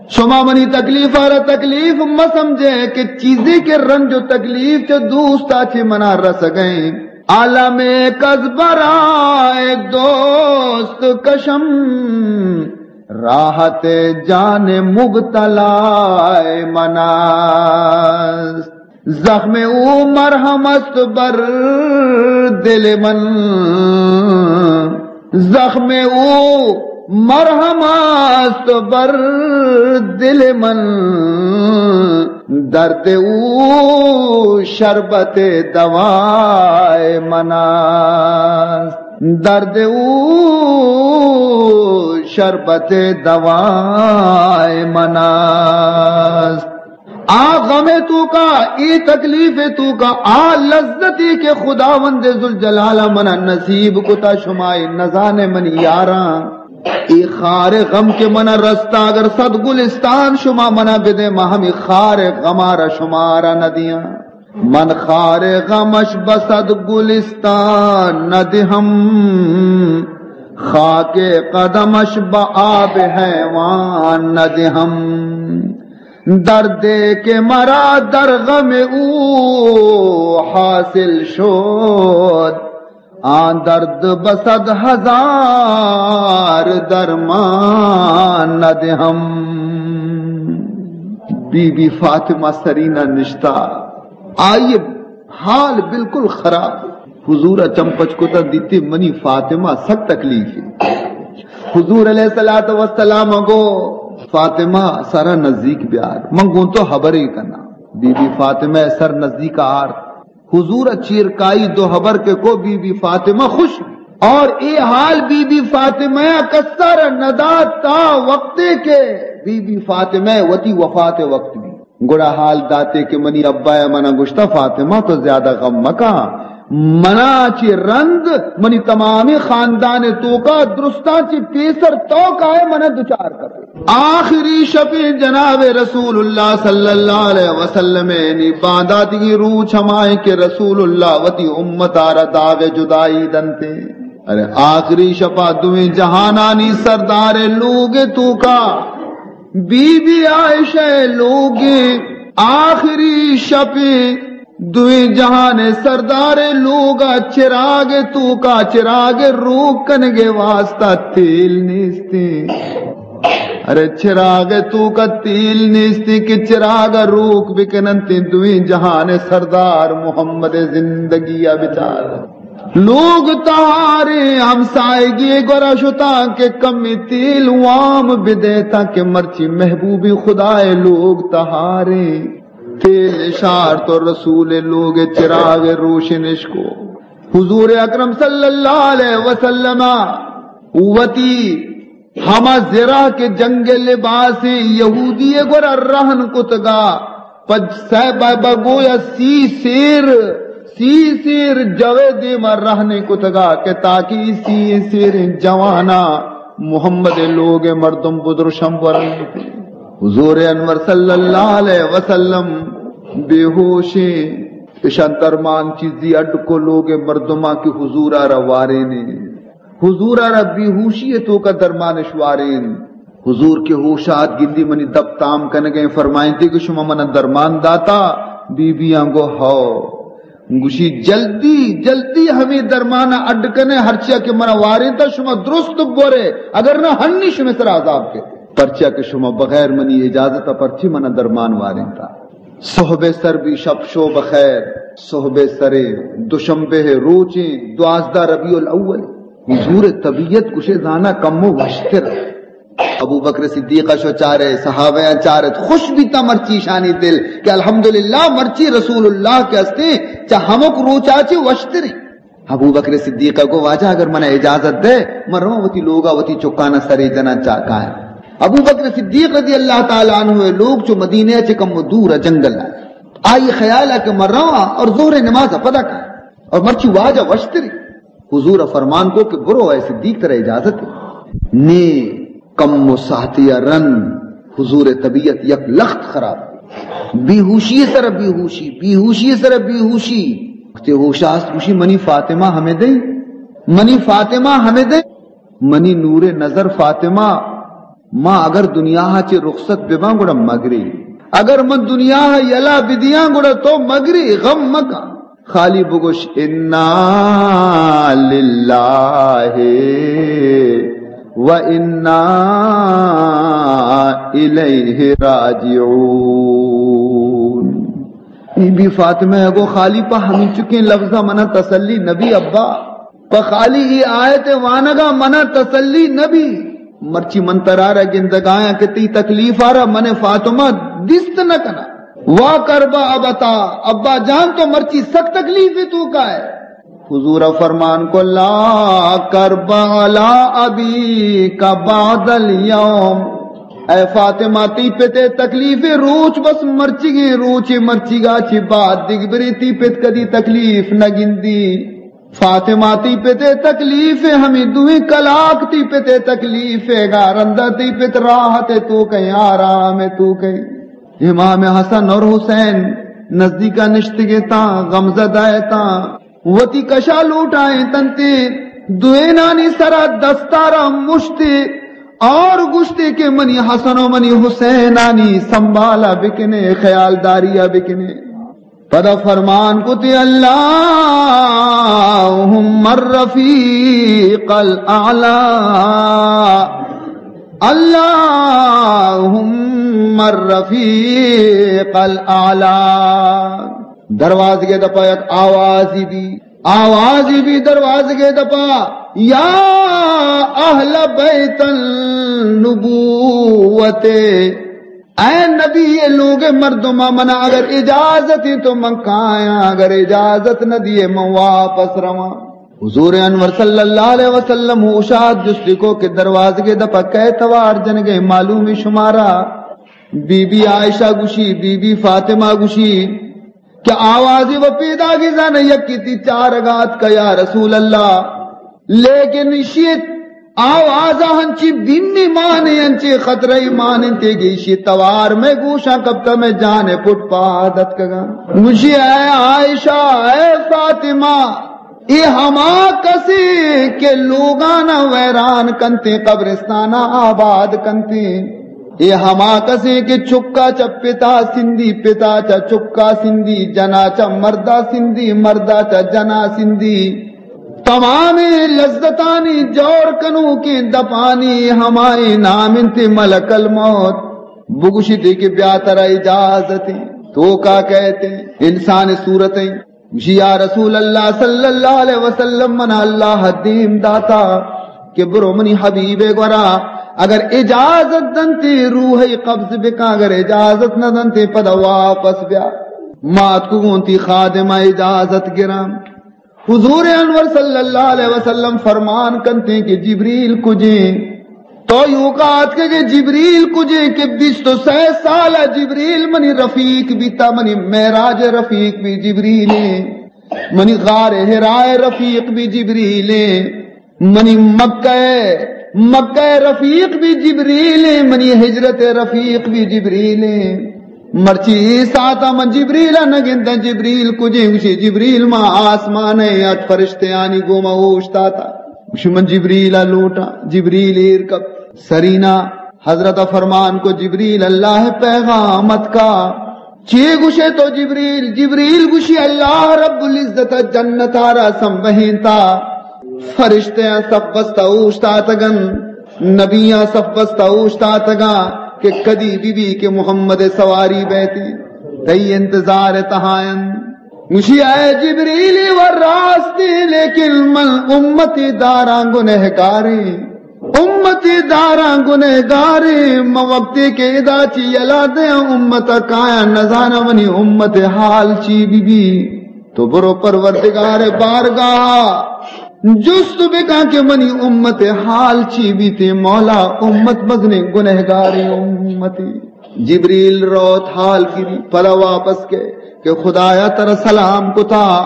شما منی تکلیف ء را تکلیف مہ سمجھے کہ چیزے کہ رنج و تکلیف چہ دوست ء چہ منا رسگیں۔ عالم کز برائے دوست کشم، راحت جان مبتلا من است۔ زخم او مرہم است بر دل من، زخم او مرہم است بر دل من، درد او شربت دوائے من است، درد او شربت دوائے من است۔ آ غم ء توکا، اے تکلیف ء توکا، آ لذتے کہ خداوند ذوالجلال ء منا نصیب کتا، شما اے نزانے منی یاراں۔ اے خار غم کہ منا رستا، اگر صد گلستان شما منا بدے، ما ہمیں خار غمارا شمارا نہ دیاں۔ من خار غمش بہ صد گلستان نہ دہم، خاک قدمش بہ آب حیوان نہ دہم۔ دردے کہ مرا در غم او حاصل شد، آن درد بہ صد ہزار درمان نہ دہم۔ بی بی فاطمہ سرینہ نشتا، آئی حال بالکل خراب۔ حضور ء چم پچ کتا، دیتی منی فاطمہ سک تکلیف ہے۔ حضور علیہ الصلوۃ والسلام گو، فاطمہ سرا نزدیک بیار، من گوں تو حبرے کنا۔ بی بی فاطمہ سر نزدیک آرت، حضور ء چیر کائی، دو حبر کہ کو، بی بی فاطمہ خوش بی۔ اور اے حال بی بی فاطمہ ء کسا را نہ دات تا وقتے کہ بی بی فاطمہ وتی وفات وقت بی۔ گڑا حال داتے کہ منی ابا ء منا گوشتا، فاطمہ تو زیادہ غم مکا، منا چہ رند منی تمامیں خاندان توکا درستاں چہ پیسر تو کائے منا دچار کپے۔ آخری شپیں جناب رسول اللہ صلی اللہ علیہ وسلم ء نی بانداتگیں روچ ہمائیں کہ رسول اللہ وتی امت ء را داغ جدائی دنتے۔ ارے آخری شپا دوئیں جہانانی سردار لوگ توکا بی بی عائشہ لوگ آخری شپیں دوئیں جہان سردار لوگا چراغ توکا چراغ روک کنگے واسطہ تیل نیستی۔ ارے چراغ توکا تیل نیستی کہ چراغ روک بکننتی۔ دوئیں جہان سردار محمد زندگی بچار۔ لوگ تہاریں ہمسائگی گورا شتاں کہ کمی تیل وام بدے تاں کہ مرچی محبوبی خدائے لوگ تہاریں۔ تیل اشارت و رسول لوگ چراغ روشنش کو۔ حضور اکرم صلی اللہ علیہ وسلم وتی ہما زرہ کہ جنگ لباسیں یہودی گورا رہن کتگا، پہ سہ بہ، بہ گویا سی سیر، سی سیر جوے دیما رہنے کتگا کہ تاکہ سی سیر جوانا محمد لوگ مردم بدرشم ورنت۔ حضور انور صلی اللہ علیہ وسلم بے ہوشیں، اشان درمان چیزی اڈ کو لوگ مردماں کہ حضور آرا وارینے۔ حضور آرا بیہوشی ء توکا درمانش وارین۔ حضور کہ ہوشات گندی منی دپ تام کنگیں، فرمائنتی کہ شما منا درمان داتا؟ بی بیاں گو ہو۔ گوشی جلدی جلدی ہمیں درمان اڈ کنے، ہرچیا کہ منا وارینتا شما درست بورے، اگر نہ ہنی شما سر عذاب کے، پرچیا کہ شما بغیر منی اجازت پرچی منا درمان وارینتا۔ صحب سر بی شپ شو بخیر، صحب سرے دوشنبے روچیں دوازدہ ربیع الاول۔ حضور طبیعت گوشے زانا کمو وشتر۔ ابو بکر صدیقہ شو چارے، صحابیاں چارت، خوش بیتا مرچی شانی دل کہ الحمدللہ مرچی رسول اللہ کہ ہستے چا ہمک روچا چے وشتریں۔ ابو بکر صدیقہ گو واجہ اگر منا اجازت دے، من رواں وتی لوگا وتی چکانا سرے جناں چا کایا۔ ابو بکر صدیق رضی اللہ تعالی عنہ لوگ چو مدینہ چے کمو دور جنگل آ۔ آئی خیال کہ من رواں اور ظہر نماز پدا کایا اور مرچی واجہ وشتری۔ حضور فرمان کو کہ برو اے صدیق ترا اجازت ہے۔ نے کمو ساعتی رند حضور طبیعت یک لخت خراب۔ بیہوشی سر بیہوشی، بیہوشی سر بیہوشی۔ وقتی ہوش آست گوشی منی فاطمہ ہمیں دے، منی فاطمہ ہمیں دے، منی نور نظر فاطمہ، ما اگر دنیا چے رخصت بباں گڑا مگری، اگر من دنیا یلا بدیاں گڑا تو مگری، غم مکن۔ خالی بگوش انا للہ و انا الیہ راجعون۔ بی بی فاطمہ گو خالی پہ ہمینچکیں لفظاں منا تسلی نبی ابا، پہ خالی ای آیت وانگا منا تسلی نبی۔ مرچی من ترارا گندگایاں کہ تی تکلیف آرا من فاطمہ دیست نہ کنا۔ وا کربا ابتا، ابا جان تو مرچی سک تکلیف تو کا ہے۔ حضور فرمان کو لا کرب علی ابی کا بعد الیوم۔ اے فاطمہ تی پتے تکلیف روچ بس مرچیگیں، روچے مرچیگا چی بعد دگبری تی پت کدی تکلیف نہ گندی۔ فاطمہ تی پتے تکلیف ہمیں دوئیں کلاک تی پتے تکلیف گا رندہ تی پت راحت تو کہیں آرام تو کہیں۔ امام حسن اور حسین نزدیکا نشتگے تاں غمزدہ تاں۔ وتی کشا لوٹائیں تنتے، دوینانی سرا دستارا مشتے اور گشتے کہ منی حسن و منی حسینانی سنبالا بکنے، خیالداریا بکنے۔ پدا فرمان کتے اللہم الرفیق الاعلی، اللہم الرفیق الاعلی۔ دروازگے دپا یک آوازی بی، آوازی بی دروازگے دپا، یا اہل بیت النبوت، اے نبی لوگ مردم، منا اگر اجازت ہے تو من کایاں، اگر اجازت نہ دیے من واپس رواں۔ حضور انور صلی اللہ علیہ وسلم ہوشات جستی کو کہ دروازگے دپا کئے توار جنگے معلومی شمارا؟ بی بی عائشہ گوشی، بی بی فاطمہ گوشی کہ آوازی و پیدا گزان یکی تی چارگات کا یا رسول اللہ، لیکن اشیت آوازا ہنچی بینی مانے، ہنچی خطرہ مانے تے گیشی توار میں گوشاں کپتا میں جانے پٹ پادت کگا۔ گوشی اے عائشہ، اے فاطمہ، اے ہما کسے کہ لوگانا ویران کنتے، قبرستانا آباد کنتے۔ اے ہما کسے کہ چکا چا پتا سندی، پتا چا چکا سندی، جنا چا مردا سندی، مردا چا جنا سندی۔ تمامیں لذتانی جور کنوکیں دپانی ہمائیں نام انت ملک الموت۔ بگوشیت کہ بیا ترا اجازت انت، تو کا کہتے انسان صورت انت۔ گوشی، یا رسول اللہ صلی اللہ علیہ وسلم، منا اللہ دیم داتا کہ برو منی حبیب گورا، اگر اجازت دنتی روحی قبض بکاں، اگر اجازت نہ دنتی پدا واپس بیا۔ ما اتکگوں تی خادمہ اجازت گراں۔ حضور انور صلی اللہ علیہ وسلم فرمان کنتے کہ جبریل کجیں؟ تو یوکا آتکے کہ جبریل کجیں کہ بیست و سئے سال جبریل منی رفیق بیتا، منی معراج رفیق بی جبریل۔ منی غار حرا ءِ رفیق بھی جبریل ایں، منی مکہ، مکہ ءِ رفیق بھی جبریل ایں، منی ہجرت ءِ رفیق بھی جبریل ایں۔ مرچی اے ساعت ءَ من جبریل ءَ نہ گنداں، جبریل کجیں؟ گوشی، جبریل ما آسمان ءِ اٹ فرشتیانی گوما اوشتاتا۔ گوشی، من جبریل ءَ لوٹاں۔ جبریل ایر کپت۔ سرینا حضرت ءَ فرمان کو، جبریل، اللہ ءِ پیغام اتکا۔ چے گوشے تو جبریل؟ جبریل گوشی، اللہ رب العزت ءَ جنت ءَ را سمبہینتا۔ فرشتیاں صف بستہ اوشتاتگن، نبیاں صف بستہ اوشتاتگاں کہ کدی بی بی کہ محمد ءِ سواری بیتی، تئی انتظار ءِ تہا انت۔ گوشی، اے جبریل، اے و راستی، لیکن من امتی داراں گنہگاریں۔ امتی داراں گنہگاریں، من وقتی کہ ادا چی یلا دیاں امت ءَ کایاں، نزاناں منی امت ءِ حال چی بی بی۔ تو برو پروردگار ءِ بارگاہ ءَ جست بکن کہ منی امت ءِ حال چی بیتیں، مولا، امت مزنیں گنہگاریں امتی۔ جبریل روت حال گری، پدا واپس کئے کہ خدایا ترا سلام کتا،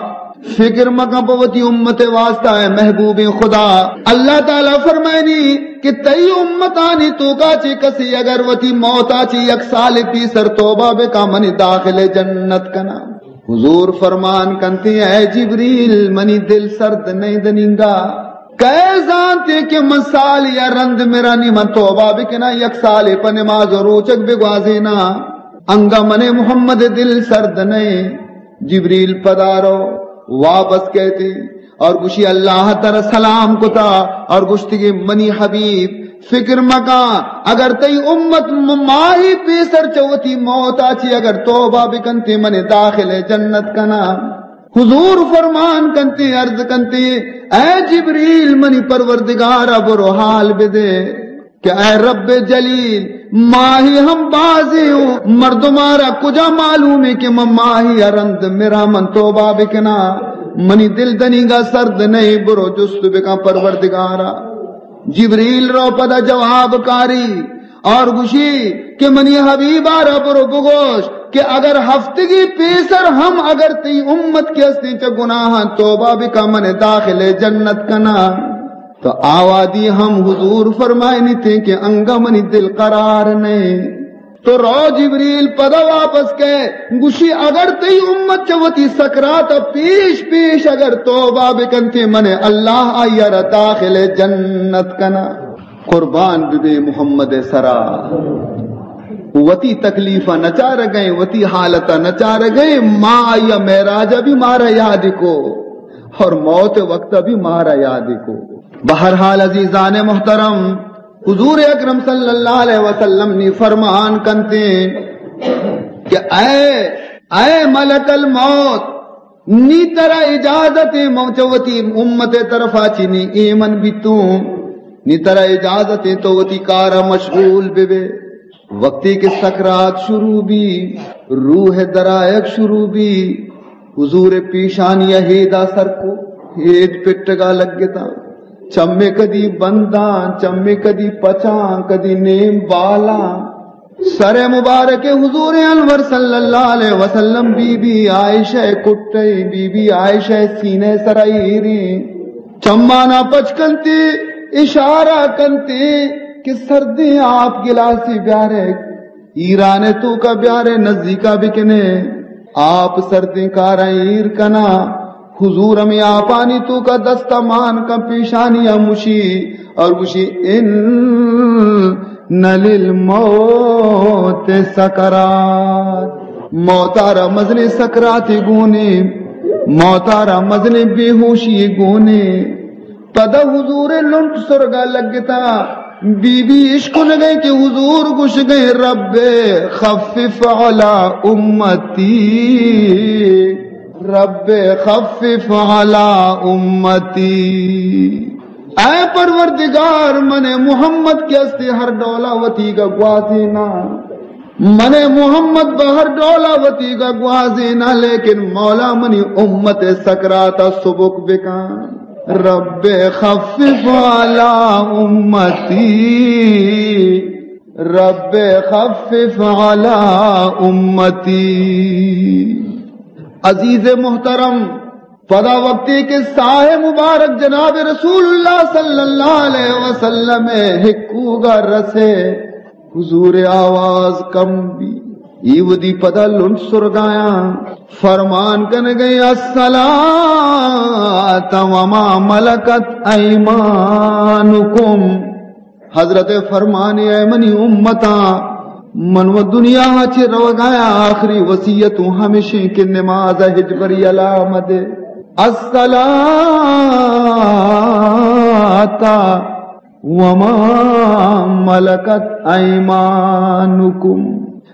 فکر مکن پہ وتی امت ءِ واسطہ، اے محبوبیں خدا۔ اللہ تعالی فرمائنی کہ تئی امتانی توکا چہ کسی اگر وتی موتا چہ یک سال پیسر توبہ بکا، منی داخل جنت کنا۔ حضور فرمان کنتی، اے جبریل، منی دل سرد نئے دنینگا۔ کئے زانتے کہ من سال یا رند مرانی من توبہ بکناں، یک سالے پہ نماز و روچگ بگوازیناں، انگا منے محمد دل سرد نئے۔ جبریل پدارو واپس کئیتی اور گوشی، اللہ ترا سلام کتا اور گوشتی کہ منی حبیب، فکر مکاں، اگر تئی امت م-، ماہی پیسر چہ وتی موتا چی اگر توبہ بکنتی، من داخل جنت کناں۔ حضور فرمان کنتی، عرض کنتی، اے جبریل، منی پروردگارا برو حال بدے کہ اے رب جلیل، ماہی ہم بازیں، مردمارا کجا معلومیں کہ من ماہی ءَ رند مراں من توبہ بکناں؟ منی دل دنیگا سرد نئے، برو جست بکن پروردگارا۔ جبریل رو پدا جواب کاری اور گوشی کہ منی حبیبا را برو بگوش کہ اگر ہفتگی پیسر ہم اگر تئی امت کہ استیں چہ گناہاں توبہ بکا، من داخل جنت کنا۔ تو آوادی ہم حضور فرمائنی تھے کہ انگا منی دل قرار نئے۔ تو رو جبریل پدا واپس کئے، گوشی، اگر تئی امت چہ وتی سکرات پیش پیش اگر توبہ بکنتے، من اللہ آئی را داخل جنت کنا۔ قربان ببے محمد سرا۔ وتی تکلیف نچارگئے، وتی حالت نچارگئے، ما آئی معراج بھی مارا یاد کو اور موت وقت بھی مارا یاد کو۔ بہرحال عزیزان محترم، حضور اکرم صلی اللہ علیہ وسلم نی فرمان کنتے کہ اے، اے ملک الموت، نی ترا اجازت، من چہ وتی امت طرفا چی نی ایمن بیتوں، نی ترا اجازت تو وتی کارا مشغول ببے۔ وقتی کہ سکرات شروع بی، روح درائگ شروع بی، حضور پیشانی ہیدا سر کو، ہید پٹگا لگتا، چمے کدی بنداں، چمے کدی پچاں، کدی نیم بالاں۔ سر مبارک حضور انور صلی اللہ علیہ وسلم بی بی عائشہ کٹے، بی بی عائشہ سینے سر ایریں، چمانا پچ کنتی، اشارہ کنتی کہ سردیں آپ گلاسی بیارے، ایران توکا بیارے، نزدیکا بکنے، آپ سردیں کاراں ایر کنا۔ حضور ہمیں آپانی توکا دستا مان کن، پیشانی ہم مشی اور گوشی، ان للموت سکرات، موتارا مزنیں سکراتے گونے، موتارا مزنیں بے ہوشی گونے۔ پدا حضور لنٹ سرگا لگتا، بی بی اشکنگئے کہ حضور گوشگئے، رب خفف علی امتی، رب خفف علی امتی۔ اے پروردگار، من محمد کہ استے ہر ڈولا وتیگا گوازینا، من محمد بہ ہر ڈولا وتیگا گوازینا، لیکن مولا منی امت سکراتا سبک بکن۔ رب خفف علی امتی، رب خفف علی امتی۔ عزیز محترم، پدا وقتی کہ ساہ مبارک جناب رسول اللہ صلی اللہ علیہ وسلم ءِ ہکوگا رسے، حضور ءِ آواز کم بی، ای وتی پدا لنٹ سرگایاں، فرمان کنگے، الصلاۃ وما ملکت ایمانکم۔ حضرت فرمانی، اے منی امتاں، من و دنیا چہ روگایاں، آخری وصیت ہوں ہمشیں کہ نماز ہچبر یلا مدے۔ الصلاۃ وما ملکت ایمانکم،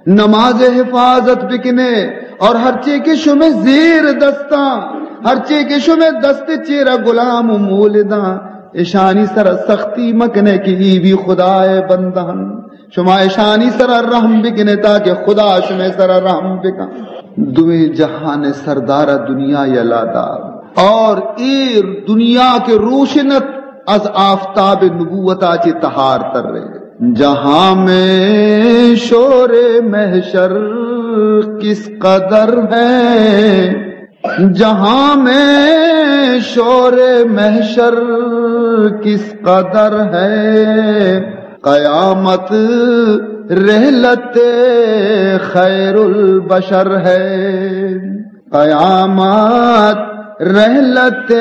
نماز حفاظت بکنے، اور ہرچے کہ شمے زیر دستاں، ہرچے کہ شمے دست چیرا غلام و مولداں، اشانی سرا سختی مکنے کہ ای بھی خدا ءِ بندہ ہن۔ شما اشانی سرا رحم بکنے تاکہ خدا شمے سرا رحم بکن۔ دوئیں جہان سردار دنیا یلا دار، اور ایر دنیا کے روشنت از آفتاب نبوتا چہ تہار تر رہے۔ جہاں میں شور محشر کس قدر ہے، جہاں میں شور محشر کس قدر ہے، قیامت رحلت خیر البشر ہے، قیامت رحلت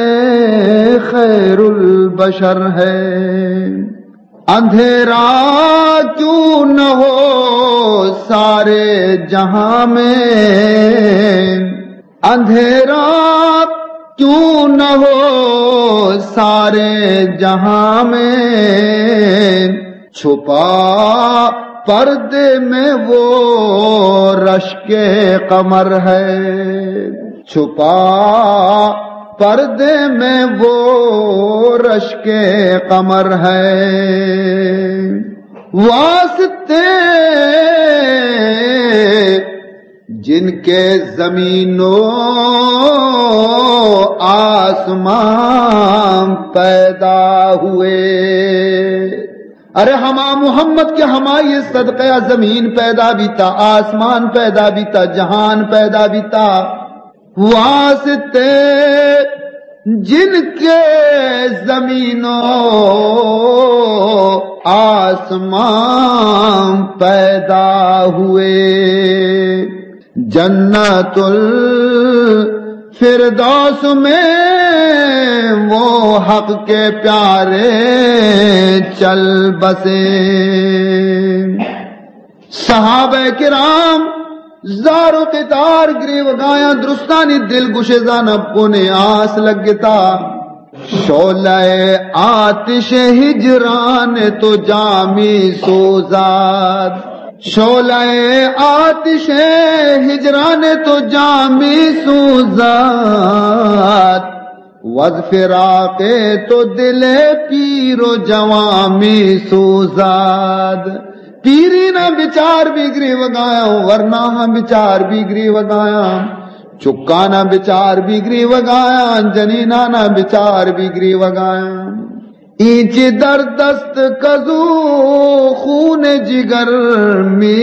خیر البشر ہے۔ اندھیرا کیوں نہ ہو سارے جہاں میں، اندھیرا کیوں نہ ہو سارے جہاں میں، چھپا پردے میں وہ رشک قمر ہے، چھپا پردے میں وہ رشک قمر ہے۔ واسطے جن کے زمین و آسمان پیدا ہوئے۔ ارے ہما محمد کہ ہمائی صدقہ زمین پیدا بیتا، آسمان پیدا بیتا، جہان پیدا بیتا۔ واسطے جن کے زمین و آسمان پیدا ہوئے، جنت الفردوس میں وہ حق کے پیارے چل بسے۔ صحابہ کرام زار و قطار گریوگایاں، درستانی دل گوشے زانا بنے آس لگتا۔ شعلہ آتش ہجران تو جامی سوزاد، شعلہ آتش ہجران تو جامی سوزاد، وز فراق تو دل پیر و جوان می سوزاد۔ پیرینا بچار بی گریوگایاں، ورناہاں بچار بی گریوگایاں، چکانا بچار بی گریوگایاں، جنینانا بچار بی گریوگایاں۔ اینچ دردست کزو خون جگر می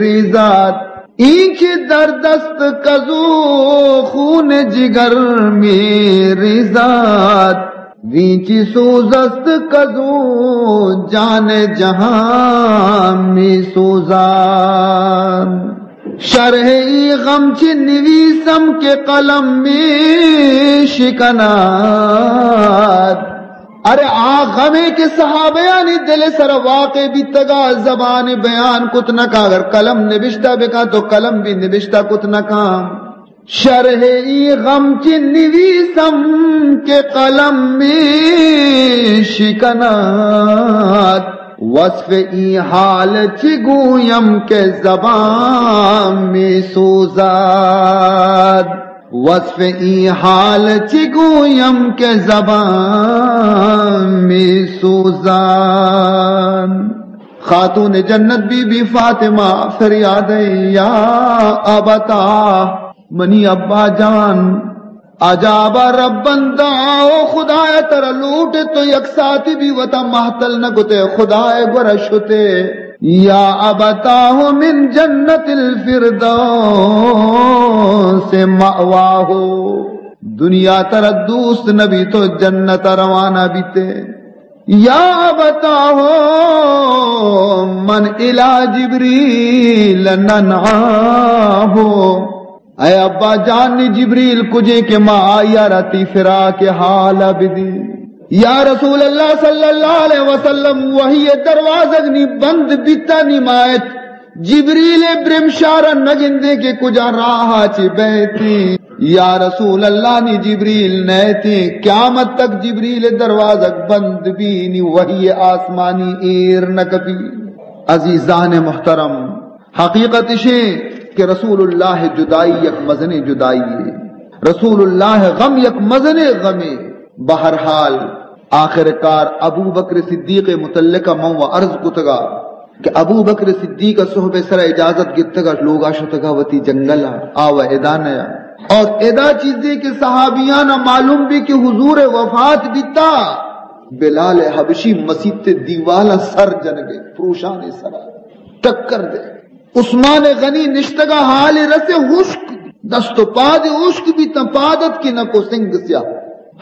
ریزاد، اینچ دردست کزو خون جگر می ریزاد، وینچ سوزست کزو جان جہان می سوزاد۔ شرح ای غم چی نویسم کہ قلم می شکناد۔ ارے آ غمے کہ صحابیانی دل سر واقع بیتگا، زبان بیان کت نکا، اگر قلم نبشتہ بکا تو قلم بھی نبشتہ کت نکا۔ شرح ای غم چی نویسم کہ قلم می شکناد، وصف ای حال چی گویم کہ زبان می سوزاد۔ وصف ای حال چی گویم کہ زبان می سوزان۔ خاتون جنت بی بی فاطمہ فریاد، یا ابتا، منی ابا جان، عجابا رب بندہ، او خدایا ترا لوٹ تو یک ساعتی بی وتا محتل نہ کتے، خدائے گورا شتے۔ یا ابتاہ من جنت الفردوس مأواہ۔ دنیا ترا دوست نبی، تو جنت روانہ بیتے۔ یا ابتاہ من الی جبریل ننعاہ۔ اے ابا جان، نی جبریل کجے کہ ما آئی ءَ را تئی فراق ءِ حال ءَ بدی؟ یا رسول اللہ صلی اللہ علیہ وسلم، وحی ءِ دروازگ نی بند بیتا، نی ما ات جبریل ءِ برمشار ءَ نہ گندیں کہ کجا راہ ءَ چہ بیتی۔ یا رسول اللہ، نی جبریل نئیتی۔ قیامت تک جبریل ءِ دروازگ بند بی، نی وحی آسمانی ایر نہ کپی۔ عزیزان محترم، حقیقت اشیں کہ رسول اللہ ءِ جدائی یک مزنیں جدائی یے۔ رسول اللہ ءِ غم یک مزنیں غمے۔ بہرحال، آخر کار ابوبکر صدیق ءِ متعلق ءَ من و عرض کتگا کہ ابوبکر صدیق ءَ صحب ءِ سرا اجازت گتگا، لوگا شتگا وتی جنگل ءَ، آ و ادا نیا۔ اور ادا چیزے کہ صحابیان ءَ معلوم بی کہ حضور ءِ وفات بیتا، بلال حبشی مسیت ءِ دیوال ءَ سر جنگے، پروشان ءِ سرا ٹکر دے۔ عثمان غنی نشتگا، حال رسے، ہشک، دست و پاد ہشک بیتاں، پاد ات کہ نکو سنگ سیاہ۔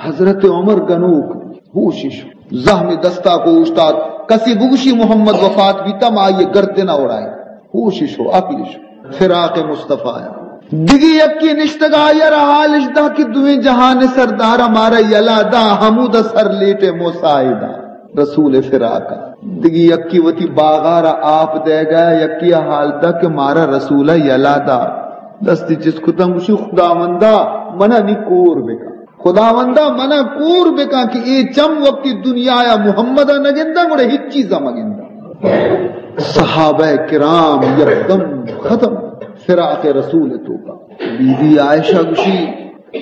حضرت عمر گنوک، ہوشی شو۔ زہمی دستا کو اوشتات، کسی بگوشی محمد وفات بیتا، ما آئی گردنا اڑائیں۔ ہوشی شو، عقلی شو۔ فراق مصطفی ءَ۔ دگی یکی نشتگا، آئی را حالش دا کہ دوئیں جہان سردار مارا یلا دا، ہمود سر لیٹے موسیٰ دا۔ رسول فراق ءَ۔ دگہ یکی وتی باغارا آپ دئیگا، یکی ءَ حال دا کہ مارا رسول ءَ یلا دا۔ دستی چست کتاں، گوشی، خداوندا، منا نی کور بکن۔ خداوندا، منا کور بکن کہ اے چم وقتی دنیا ءَ محمد ءَ نہ گنداں، گڑا ہچ چیز ءَ مہ گنداں۔ صحابہ کرام یکدم ختم فراق رسول توکا۔ بی بی عائشہ گوشی،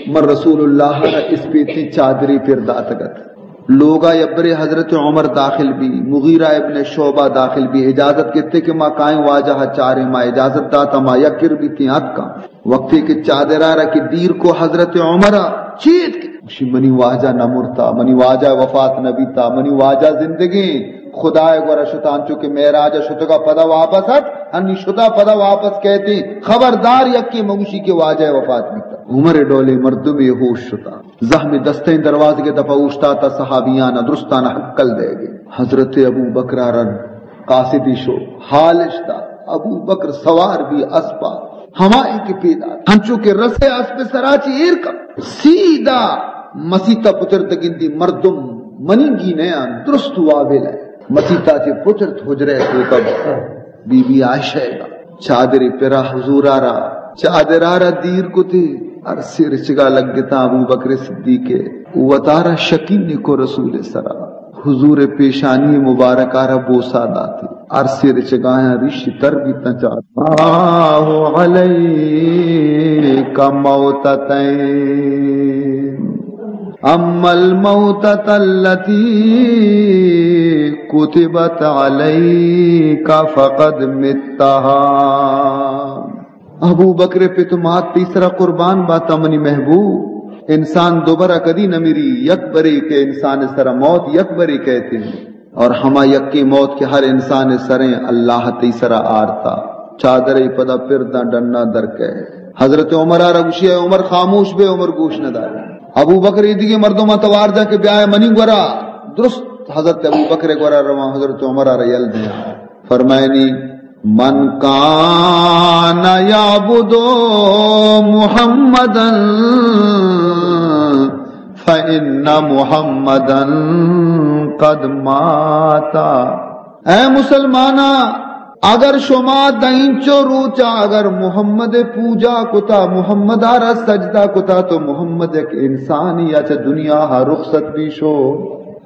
من رسول اللہ را اسپیتیں چادرے پر داتگ ات۔ لوگا یبرے حضرت عمر داخل بی، مغیرہ ابن شعبہ داخل بی، اجازت گتے کہ ما کائیں واجہ ءَ چاریں، ما اجازت داتا، ما یک کر بیتیں اتکاں۔ وقتی کہ چادرا را کہ دیر کو حضرت عمر ءَ چیت کہ گوشی، منی واجہ نہ مرتا، منی واجہ وفات نہ بیتا، منی واجہ زندگیں، خدا ءِ گورا شتا، انچو کہ معراج ءَ شتگا پدا واپس ات، ہنی شتا پدا واپس کیتیں، خبردار یکے مگوشی کہ واجہ وفات بیتا۔ عمر ءِ ڈولیں مردمے ہوش شتا۔ زہمی دستیں دروازگ ءِ دپا اوشتاتا، صحابیان ءَ درستان ءَ ہکل دئیگے۔ حضرت ابو بکر ءَ رند قاصدی شو، حالش دا۔ ابو بکر سوار بی اسپا، ہمائیں کہ پیداک، ہنچو کہ رسے اسپ سرا چی ایر کن، سیدھا مسیتا پتر تگندی۔ مردم منیگی نیاں، درست وابل ءَ۔ مسیتا چی پترت، حجرہ توکا بی بی عائشہ ءَ چادرے پرا حضورا را، چادرا را دیر کتے، ارسے رچگا لگتاں۔ ابو بکر صدیق ءَ وتارا شکین کو رسول سرا، حضور پیشانی مبارکا را بوسا داتے، ارسے رچگایاں ریش تر بیتاں۔ چار آہ علیک موتتین، اما الموتۃ التی کتبت علیک فقد متھا۔ ابو بکر ءِ پت و مات تئی سرا قربان باتاں منی محبوب۔ انسان دوبرا کدی نہ مری، یک برے کہ انسان ءِ سرا موت یک برے کئیت۔ اور ہما یکیں موت کہ ہر انسان ءِ سریں، اللہ تئی سرا آرتا۔ چادرے پدا پر داں، ڈنا در کئے۔ حضرت عمر ءَ را گوشی، اے عمر خاموش بے، عمر گوش نہ دارے۔ ابو بکر ایدگہ مردماں توار دا کہ بیائے منی گورا۔ درست حضرت ابو بکر ءِ گورا رواں، حضرت عمر ءَ را یل دیاں۔ فرمائنی، من کان یعبد محمدا فإن محمدا قد مات۔ اے مسلماناں، اگر شما دینچو روچا اگر محمد پوجا کتا، محمد ءَ را سجدہ کتا، تو محمد یک انسانی یا چہ دنیا ءَ رخصت بی شو۔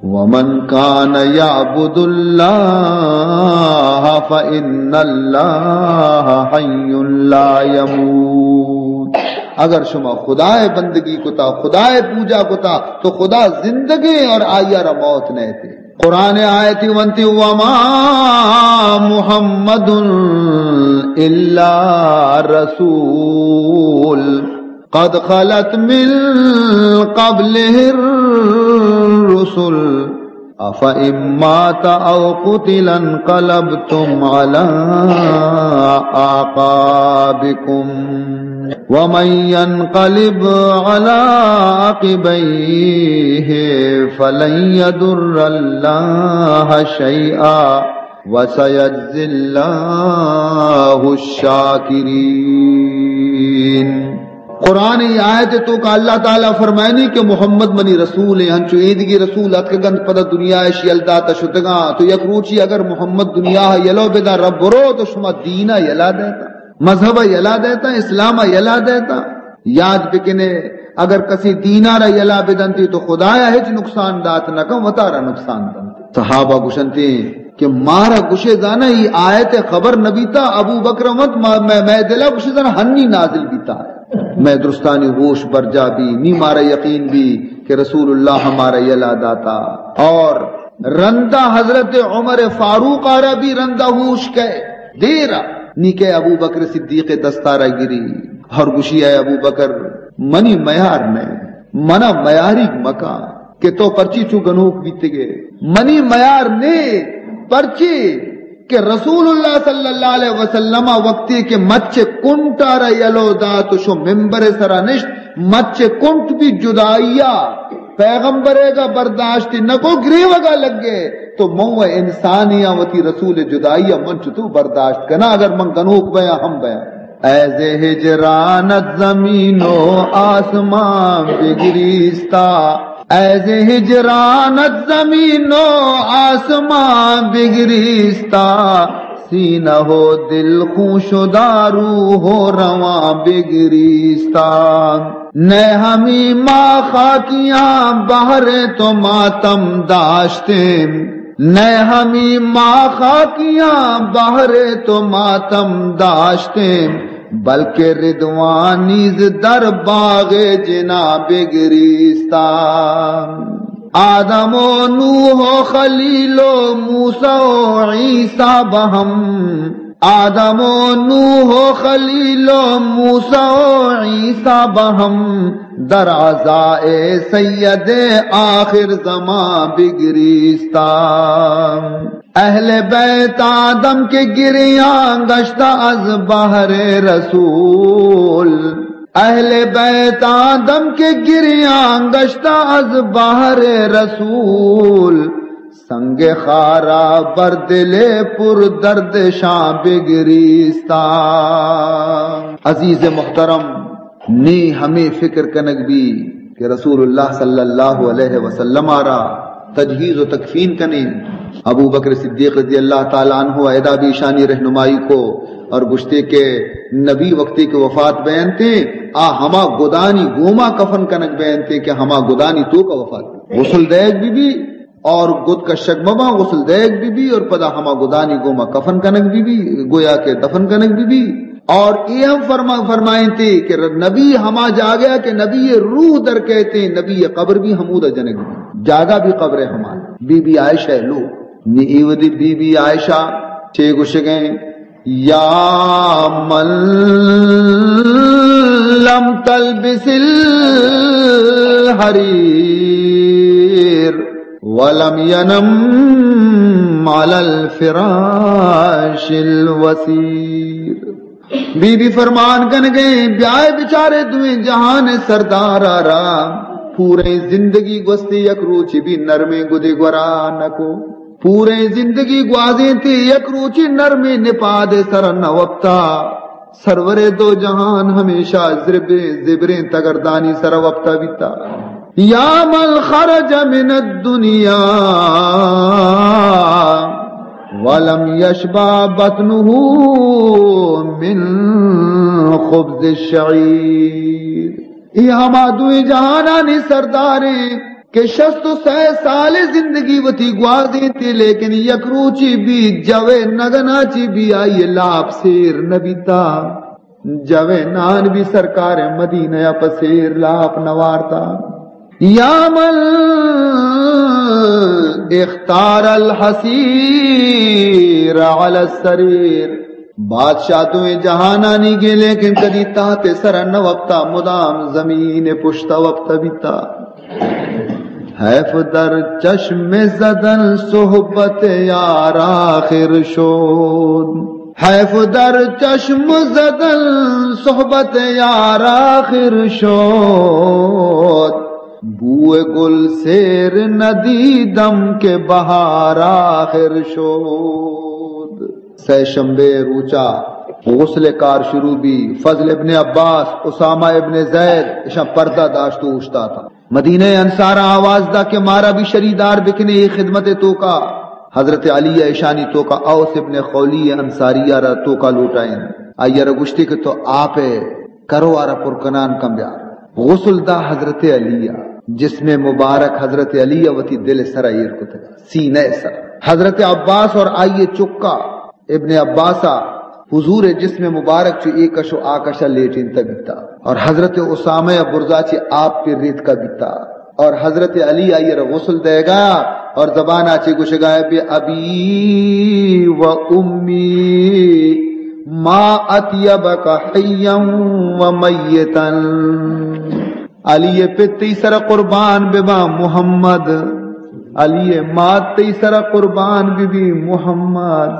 ومن کان یعبد اللہ فإن اللہ حی لا یموت۔ اگر شما خدا ءِ بندگی کتا، خدا ءِ پوجا کتا، تو خدا زندگیں اور آئی ءَ را موت نئیتے۔ قرآن آیتی ونتی، وما محمد الا رسول قد خلت من قبله الرسل أفإن مات أو قتل انقلبتم على أعقابكم ومن ينقلب على عقبيه فلن يضر الله شيئا وسيجزي الله الشاكرين. قرآن ءِ آیت ءِ توکا اللہ تعالیٰ فرمائنی کہ محمد منی رسول ایں، انچو ایدگی رسول اتکگ انت پدا دنیا اش یل داتا شتگاں، تو یک روچی اگر محمد دنیا ءَ یلو بداں، رب برو، تو شما دین ءَ یلا دیتا، مذہب ءَ یلا دیتا، اسلام ءَ یلا دیتا۔ یاد بکنے، اگر کسی دین ءَ را یلا بدنتی تو خدایا ہچ نقصان دات نہ کن، وتارا نقصان دنت۔ صحابہ گشنتی کہ مارا گشے زانا ای آیت خبر نہ بیتا، ابو بکر مت ما-، میں، میں دلا گشے زانا ہنی نازل بیتا۔ میں درستانی ہوش برجا بی، نی مارا یقین بی کہ رسول اللہ ہمارا یلا داتا۔ اور رندا حضرت عمر فاروق آرا بی رندا ہوش کئے دیرا، نی کہ ابو بکر صدیق دستارا گری اور گشی، اے ابو بکر، منی میار نئے، منا میاریگ مکا کہ تو پرچی چو گنوک بیتگے۔ منی میار نے، پرچی کہ رسول اللہ صلی اللہ علیہ وسلم وقتی کہ مچ کنٹارا یلو دات و شو ممبر سرا نشت، مچ کنٹ بی جدائیا پیغمبرے گا برداشت نکو، گریوگا لگے۔ تو من و انسانیاں، وتی رسول جدائیا من چتو برداشت کنا، اگر من گنوک بیاں ہم بیاں۔ اے ز ہجرانت زمین و آسمان بگریستا، اے ز ہجرانت زمین و آسمان بگریستا، سینہ و دل خون شدا، روح و روان بگریستا۔ نئے ہمی ما خاکیاں بہر تو ماتم داشتیں، نئے ہمی ما خاکیاں بہر تو ماتم داشتیں، بلکہ ردوان نیز در باغ جنا بگریستا۔ آدم و نوح و خلیل و موسی و عیسی بہم، آدم و نوح و خلیل و موسی و عیسی بہم، در عزائے سید آخر زمان بگریستا۔ اہل بیت آدم کہ گریان گشتہ از بہر رسول، اہل بیت آدم کہ گریان گشتہ از بہر رسول، سنگ خارا بر دل پر دردشان بگریستا۔ عزیز محترم، نی ہمے فکر کنگ بی کہ رسول اللہ صلی اللہ علیہ وسلم را تجہیز و تکفین کنیں۔ ابو بکر صدیق رضی اللہ تعالی عنہ ادا بی ایشانی رہنمائی کو اور گشتے کہ نبی وقتی کہ وفات بینتے، آ ہما گدانی گوما کفن کنگ بینتے کہ ہما گدانی توکا وفات بی۔ غسل دیگ بی بی اور گد کشگ مباں، غسل دیگ بی بی اور پدا ہما گدانی گوما کفن کنگ بی بی، گویا کہ دفن کنگ بی بی۔ اور اے ہم فرما-، فرمائنتے کہ نبی ہما جاگہ کہ نبی روح در کہتے، نبی قبر بھی ہمودا جنگ بی، جاگہ بھی قبر ہما۔ بی بی عائشہ لو، نی ایودی بی بی عائشہ چے گوشگیں، یا من لم تلبس الحریر ولم ینم علی الفراش الوثیر۔ بی بی فرمان کنگیں، بیائے بچارے دوئیں جہان سردار را، پوریں زندگی گوستی یک روچی بھی نرمیں گدے گورا نکو۔ پوریں زندگی گوازینتی، یک روچی نرمیں نپاد سر نہ وپتا۔ سرور دو جہان ہمیشہ زربیں زبریں تگردانی سر وپتا بیتا۔ یا من خرج من الدنیا ولم یشبع بطنه من خبز الشعیر۔ اے ہما دوئیں جہانانی سرداریں کہ شست و سئے سال زندگی وتی گوازینتی، لیکن یک روچی بھی جوے نگنا چی بھی آئی لاپ سیر نبیتا۔ جوے نان بھی سرکار مدینہ پہ سیر لاپ نوارتا۔ یا من اختار الحصیر علی السریر۔ بادشاہ دوئیں جہانانی گے، لیکن کدی تحت سر نہ وپتا، مدام زمین پشت وپتا بیتا۔ حیف در چشم زدن صحبت یار آخر شد. حیف در چشم زدن صحبت یار آخر شد. بوئے گل سیر ندیدم کہ بہار آخر شد. سہ شنبے روچا غسل کار شروع بی. فضل ابن عباس، اسامہ ابن زید، اشاں پردہ داشت و اوشتاتا. مدینہ انصاراں آواز دا کہ مارا بھی شریدار بکنے اے خدمت توکا. حضرت علی اشانی توکا اوس ابن خولی انصاری را توکا لوٹائیں. آئی را گوشتے کہ تو آپ کرو آرا پر کنان کم بیار. غسل دا حضرت علی ء، جسم مبارک حضرت علی ء وتی دل سرا ایر کتگ، سینہ سر. حضرت عباس اور آئی چکا ابن عباسا حضور جسم مبارک چو اے کش و آ کشا لیٹینتا بیتا اور حضرت اسامہ ء برزا چی آپ پہ ریتکا بیتا. اور حضرت علی آئی را غسل دے گا اور زبان آ چی گوشگا ہے، بے ابی و امی ما اطیبک حیا و میتا. علی پت تئی سر قربان ببا محمد، علی مات تئی سر قربان ببی محمد.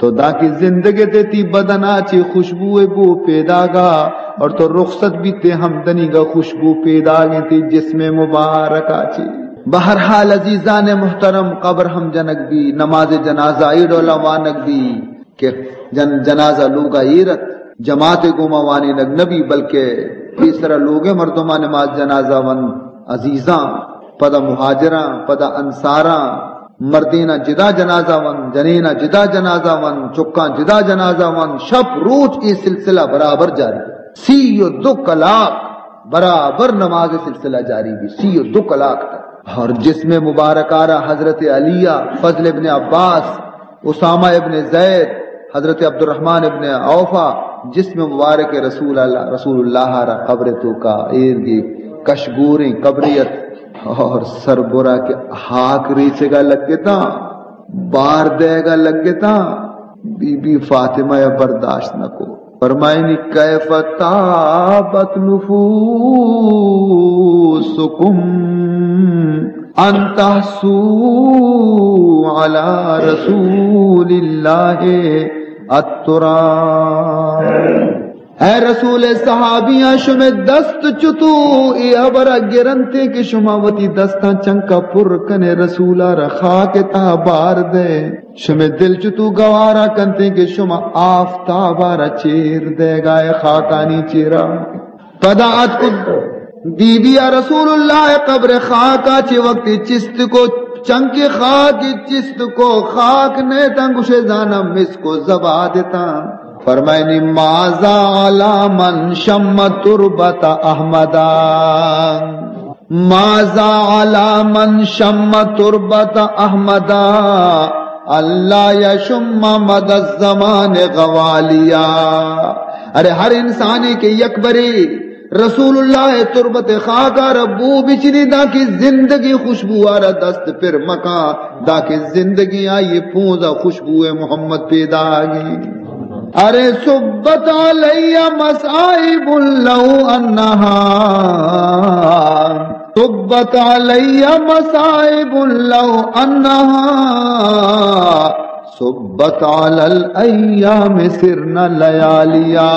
تو دانکہ زندگ تے تئی بدنا چی خوشبو بو پیداگا اور تو رخصت بیتے ہم دنیگا خوشبو پیداگیں تئی جسم مبارکا چی. بہرحال عزیزان محترم، قبر ہم جنگ بی، نماز جنازہ ای ڈولا وانگ بی کہ جن-، جنازہ لوگا ایرت، جماعت گوما وانینگ نبی، بلکہ پیسرا لوگے مردمان نماز جنازہ ون عزیزاں، پدا مہاجراں، پدا انصاراں، مردیناں جدا جنازہ ون، جنیناں جدا جنازہ ون، چکاں جدا جنازہ ون، شپ روچ اے سلسلہ برابر جاری. سی و دو کلاک برابر نماز سلسلہ جاری بی، سی و دو کلاک تک. اور جسم مبارک آرا حضرت علی، فضل ابن عباس، اسامہ ابن زید، حضرت عبدالرحمن ابن عوفا جسم مبارک رسول اللہ، رسول اللہ را قبر توکا ایر گی، کشگوریں قبریت اور سربرا کہ ہاک ریچگا لگتا، بار دیگا لگتا، بی بی فاطمہ یا برداشت نہ کو. فرمائنی، کیف طابت نفوسکم ان تحثوا علی رسول اللہ التراب. اے رسول، صحابیاں، شمے دست چتو اے ہبرا گرنتے کہ شما وتی دستاں چنکا پر کنے، رسولا را خاک تہا بار دے. شمے دل چتو گوارا کنتے کہ شما آفتابا را چیر دے گائے خاکانی چیرا. پدا اتک بی بی ء رسول اللہ ء قبر خاکا چہ وقتی چست کو، چنکہ خاک چست کو، خاک نیتاں گوشے زاناں مسک و زبادتاں. فرمائنی، ماذا علی من شم تربت احمدا. ماذا علی من شم تربت احمدا، اللہ یشم مد الزمان غوالیا. ارے ہر انسانے کہ یک برے رسول اللہ تربت خاکا را بو بچنی، داں کہ زندگی خوشبو آرا دست پر مکاں، داں کہ زندگی آئی پونزا خوشبو محمد پیداگی. ارے صبت علی مصائب لو انہا، صبت علی مصائب لو انہا، صبت علی الایام سرن لیالیا.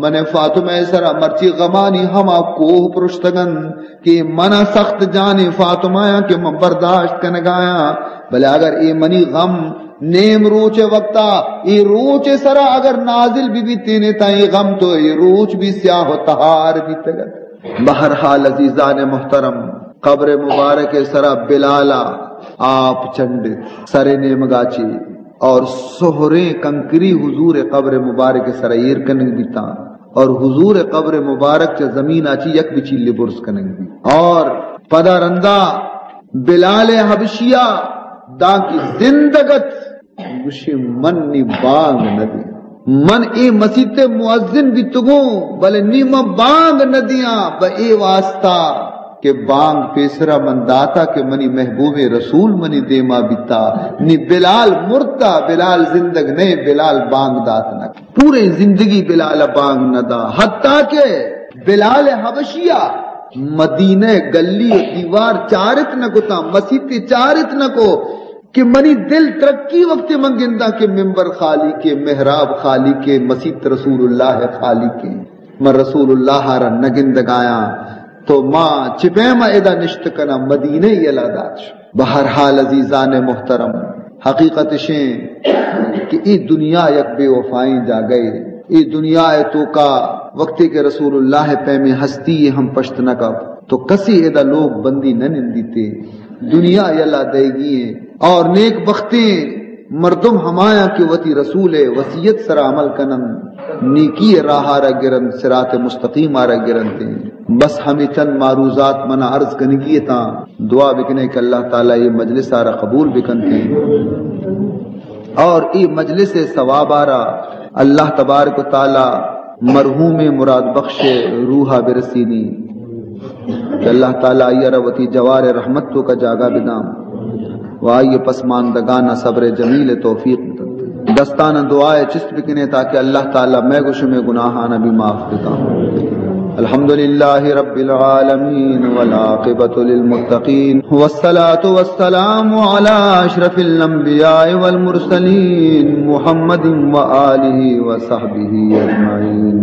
من فاطمہ سرا مرچی غمانی ہما کوہ پرشتگن کہ منا سخت جانے فاطمہ یاں کہ من برداشت کنگایاں، بلے اگر اے منی غم نیم روچ وقتا، اے روچ سرا اگر نازل بی بیتینے، تا اے غم تو اے روچ بھی سیاہ و تہار بیتگت. بہرحال عزیزان محترم، قبر مبارک سرا بلالا آپ چنڈت سر نیمگا چی اور سہریں کنکری حضور قبر مبارک سرا ایر کنگ بیتاں اور حضور قبر مبارک چہ زمین آ چی یک بچیلے برز کنگ بیت اور پدا رندا بلال حبشیا دانکہ زندگت گوشی، من نی بانگ نہ دیاں. من اے مسیت مؤذن بیتگوں، بلے نی من بانگ نہ دیاں. بہ اے واسطہ کہ بانگ پیسرا من داتا کہ منی محبوب رسول منی دیما بیتا. نی بلال مرتا، بلال زندگ نہ، بلال بانگ دات نہ. پورے زندگی بلال بانگ نہ دا، حتیٰ کہ بلال حبشیا مدینہ گلی و دیوار چارت نہ کتاں، مسیتے چارت نہ کو کہ منی دل ترکی وقتے من گنداں کہ ممبر خالی کے، محراب خالی کے، مسیت رسول اللہ خالی کے۔ من رسول اللہ را نہ گندگایاں، تو ما چہ پیم ادا نشت کناں، مدینہ یلا دات شو۔ بہرحال عزیزان محترم، حقیقت اشیں کہ اے دنیا یک بے وفائیں جاگہے۔ اے دنیا ء توکا وقتے کہ رسول اللہ ء پیمیں ہستی ء ہم پشت نہ کپ تو کسے ادا لوگ بندی نہ نندیتے۔ دنیا یلا دئیگی ایں اور نیک بختیں مردم ہمایاں کہ وتی رسول ء وصیت سرا عمل کننت، نیکی ء راہ ء را گرنت، صراط مستقیم ء را گرنت۔ بس ہمے چند معروضات منا عرض کنگی اتاں۔ دعا بکنے کہ اللہ تعالی یہ مجلس ء را قبول بکنت اور اے مجلس ء ثواب ء را اللہ تبارک و تعالی مرحوم مراد بخش ء روح ء برسینی کہ اللہ تعالی آئی ء را وتی جوار ء رحمت توکا جاگہ بداں و آئی ء پسماندگان ء صبر جمیل ء توفیق بدنت۔ دستان ء دعا ء چست بکنے تاکہ اللہ تعالی مئے گو شمے گناہان ء بھی معاف بکاں۔ الحمد لله رب العالمين والعاقبة للمتقين والصلاة والسلام على أشرف الأنبياء والمرسلين محمد وآله وصحبه أجمعين.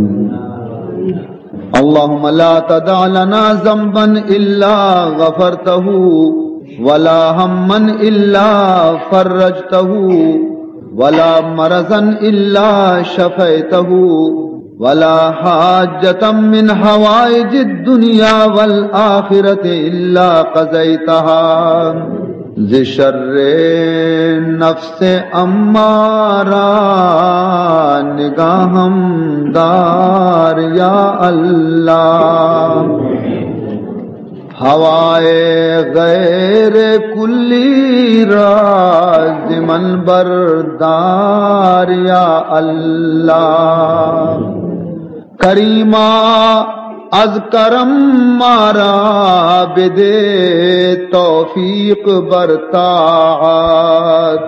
اللهم لا تدع لنا ذنبا إلا غفرته ولا هما إلا فرجته ولا مرضا إلا شفيته ولا حاجة من حوائج الدنيا والآخرة إلا قضيتها. ز شر نفس امارہ نگاہم دار یا اللہ. ہوائے غیر کلی را ز من بردار یا اللہ. کریما از کرم مارا بدے توفیق بر طاعت.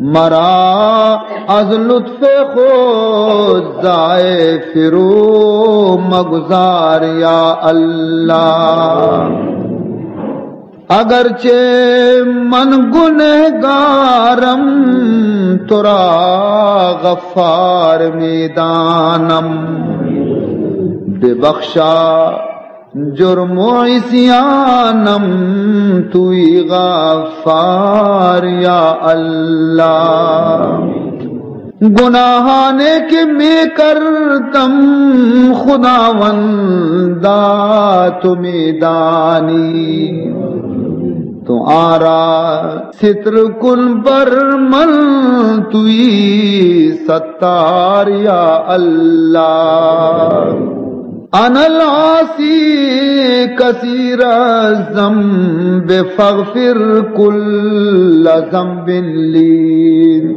مرا از لطف خود زائے فرو مگذار یا اللہ. اگرچہ من گنہگارم، ترا غفار میدانم. ببخشا جرم و عصیانم، توئی غفار یا اللہ. گناہانے کہ می کردم خداوندا تو می دانی، تو آرا ستر کن بر من، توئی ستار یا اللہ. انا العاصی کثیر الذنب فاغفر کل ذنب لی.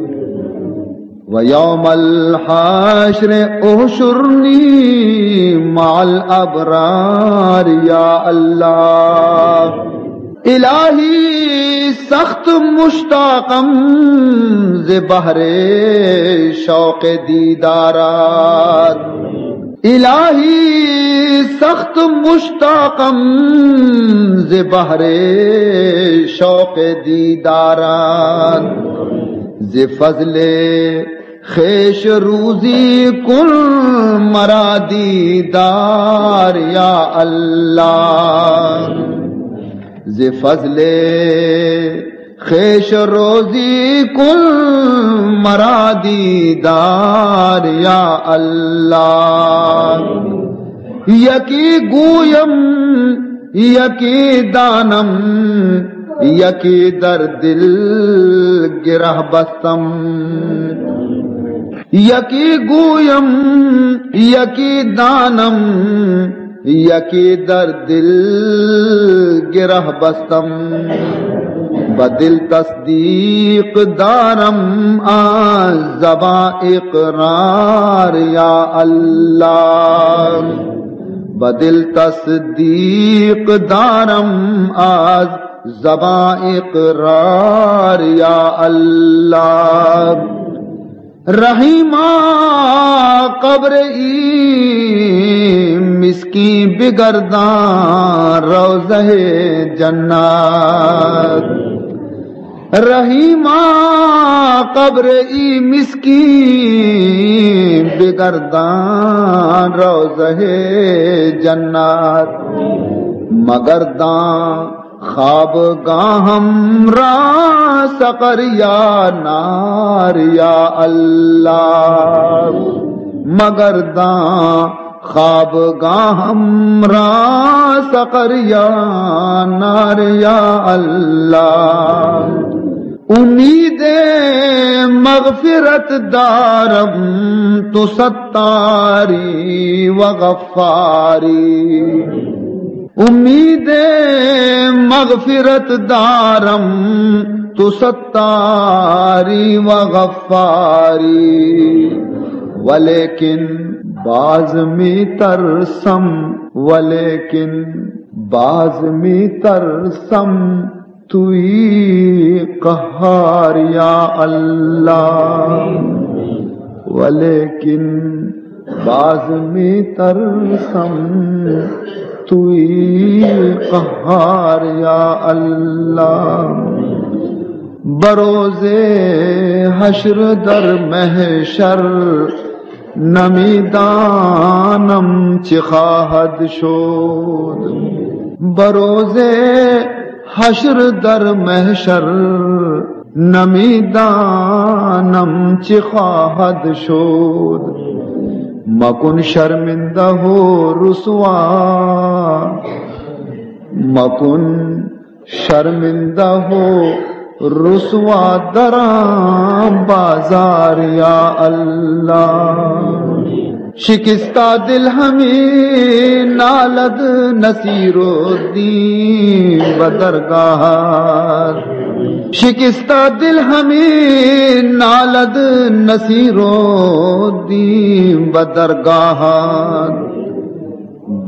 و یوم الحشر احشرنی مع الابرار یا اللہ. الہی سخت مشتاقم ز بہر شوق دیدارات. الہی سخت مشتاقم ز بہر شوق دیدارات. ز فضل خیش روزی کن مرا دیدار یا اللہ. ز فضل خیش روزی کن مرا دیدار یا اللہ. یکی گویم یکی دانم، یکی در دل گرہ بستم. یکی گویم، یکی دانم، یکی در دل گرہ بستم. بہ دل تصدیق دارم، از زبان اقرار یا اللہ. بہ دل تصدیق دارم، از زبان اقرار یا اللہ. رحیما قبر ای مسکین بگردان روضہ جنت، رحیما قبر ای مسکین بگردان روضہ جنت، مگردان خوابگاہ ہمراہ سقر یا نار یا اللہ، مگردان خوابگاہ ہمراہ سقر یا نار یا اللہ۔ امید مغفرت دارم تو ستاری و غفاری، امید مغفرت دارم تو ستاری و غفاری، ولیکن باز می ترسم، ولیکن باز می ترسم توئی قہار یا اللہ، ولیکن باز می ترسم توئی قہار یا اللہ۔ بروز حشر در محشر نمیدانم چه خواهد شد، بروز حشر در محشر نمیدانم چه خواهد شد، مکن شرمنده و رسوا، مکن شرمندہ و رسوا دراں بازار یا اللہ۔ شکستہ دل ہمیں نالد نصیر الدین بدرگاہت، شکستہ دل ہمیں نالد نصیر الدین بدرگاہت۔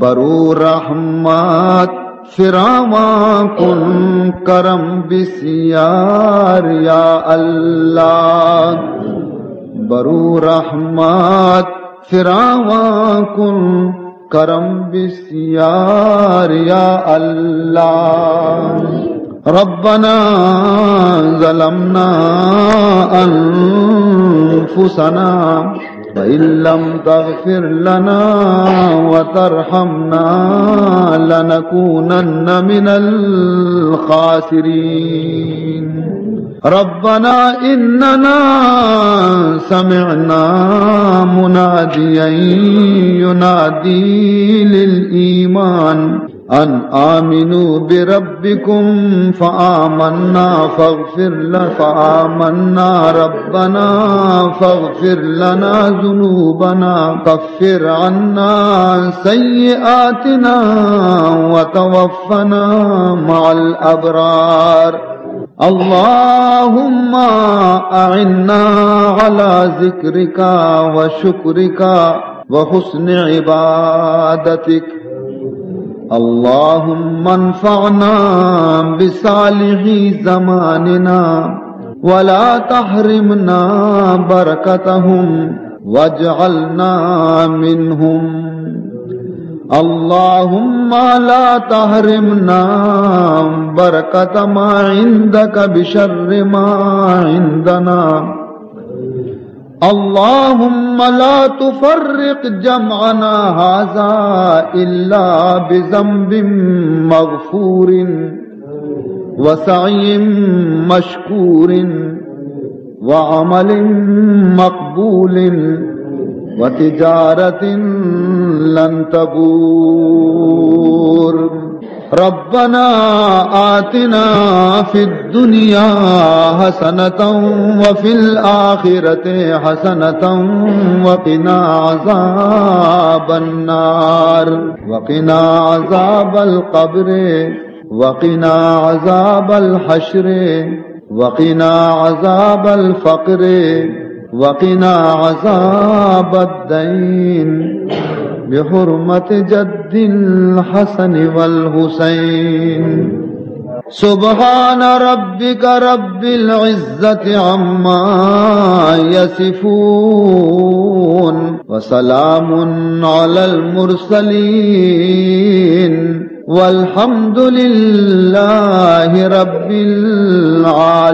برو رحمت فراوان کن کرم بسیار یا اللہ، برو رحمت فراوان کن کرم بسیار یا اللہ۔ ربنا ظلمنا أنفسنا وإن لم تغفر لنا وترحمنا لنكونن من الخاسرين۔ ربنا إننا سمعنا مناديا ينادي للإيمان أن آمنوا بربكم فآمنا فاغفر ل-، فآمنا ربنا فاغفر لنا ذنوبنا وكفر عنا سيئاتنا وتوفنا مع الأبرار۔ اللهم أعنا على ذكرك وشكرك وحسن عبادتك۔ اللهم انفعنا بصالح زماننا ولا تحرمنا بركتهم واجعلنا منهم۔ اللهم لا تحرمنا بركة ما عندك بشر ما عندنا۔ اللهم لا تفرق جمعنا هذا إلا بذنب مغفور وسعي مشكور وعمل مقبول وتجارة لن تبور۔ ربنا آتنا في الدنيا حسنة وفي الآخرة حسنة وقنا عذاب النار وقنا عذاب القبر وقنا عذاب الحشر وقنا عذاب الفقر وقنا عذاب الدين بحرمة جد الحسن والحسين۔ سبحان ربك رب العزة عما يصفون، وسلام على المرسلين، والحمد لله رب العالمين.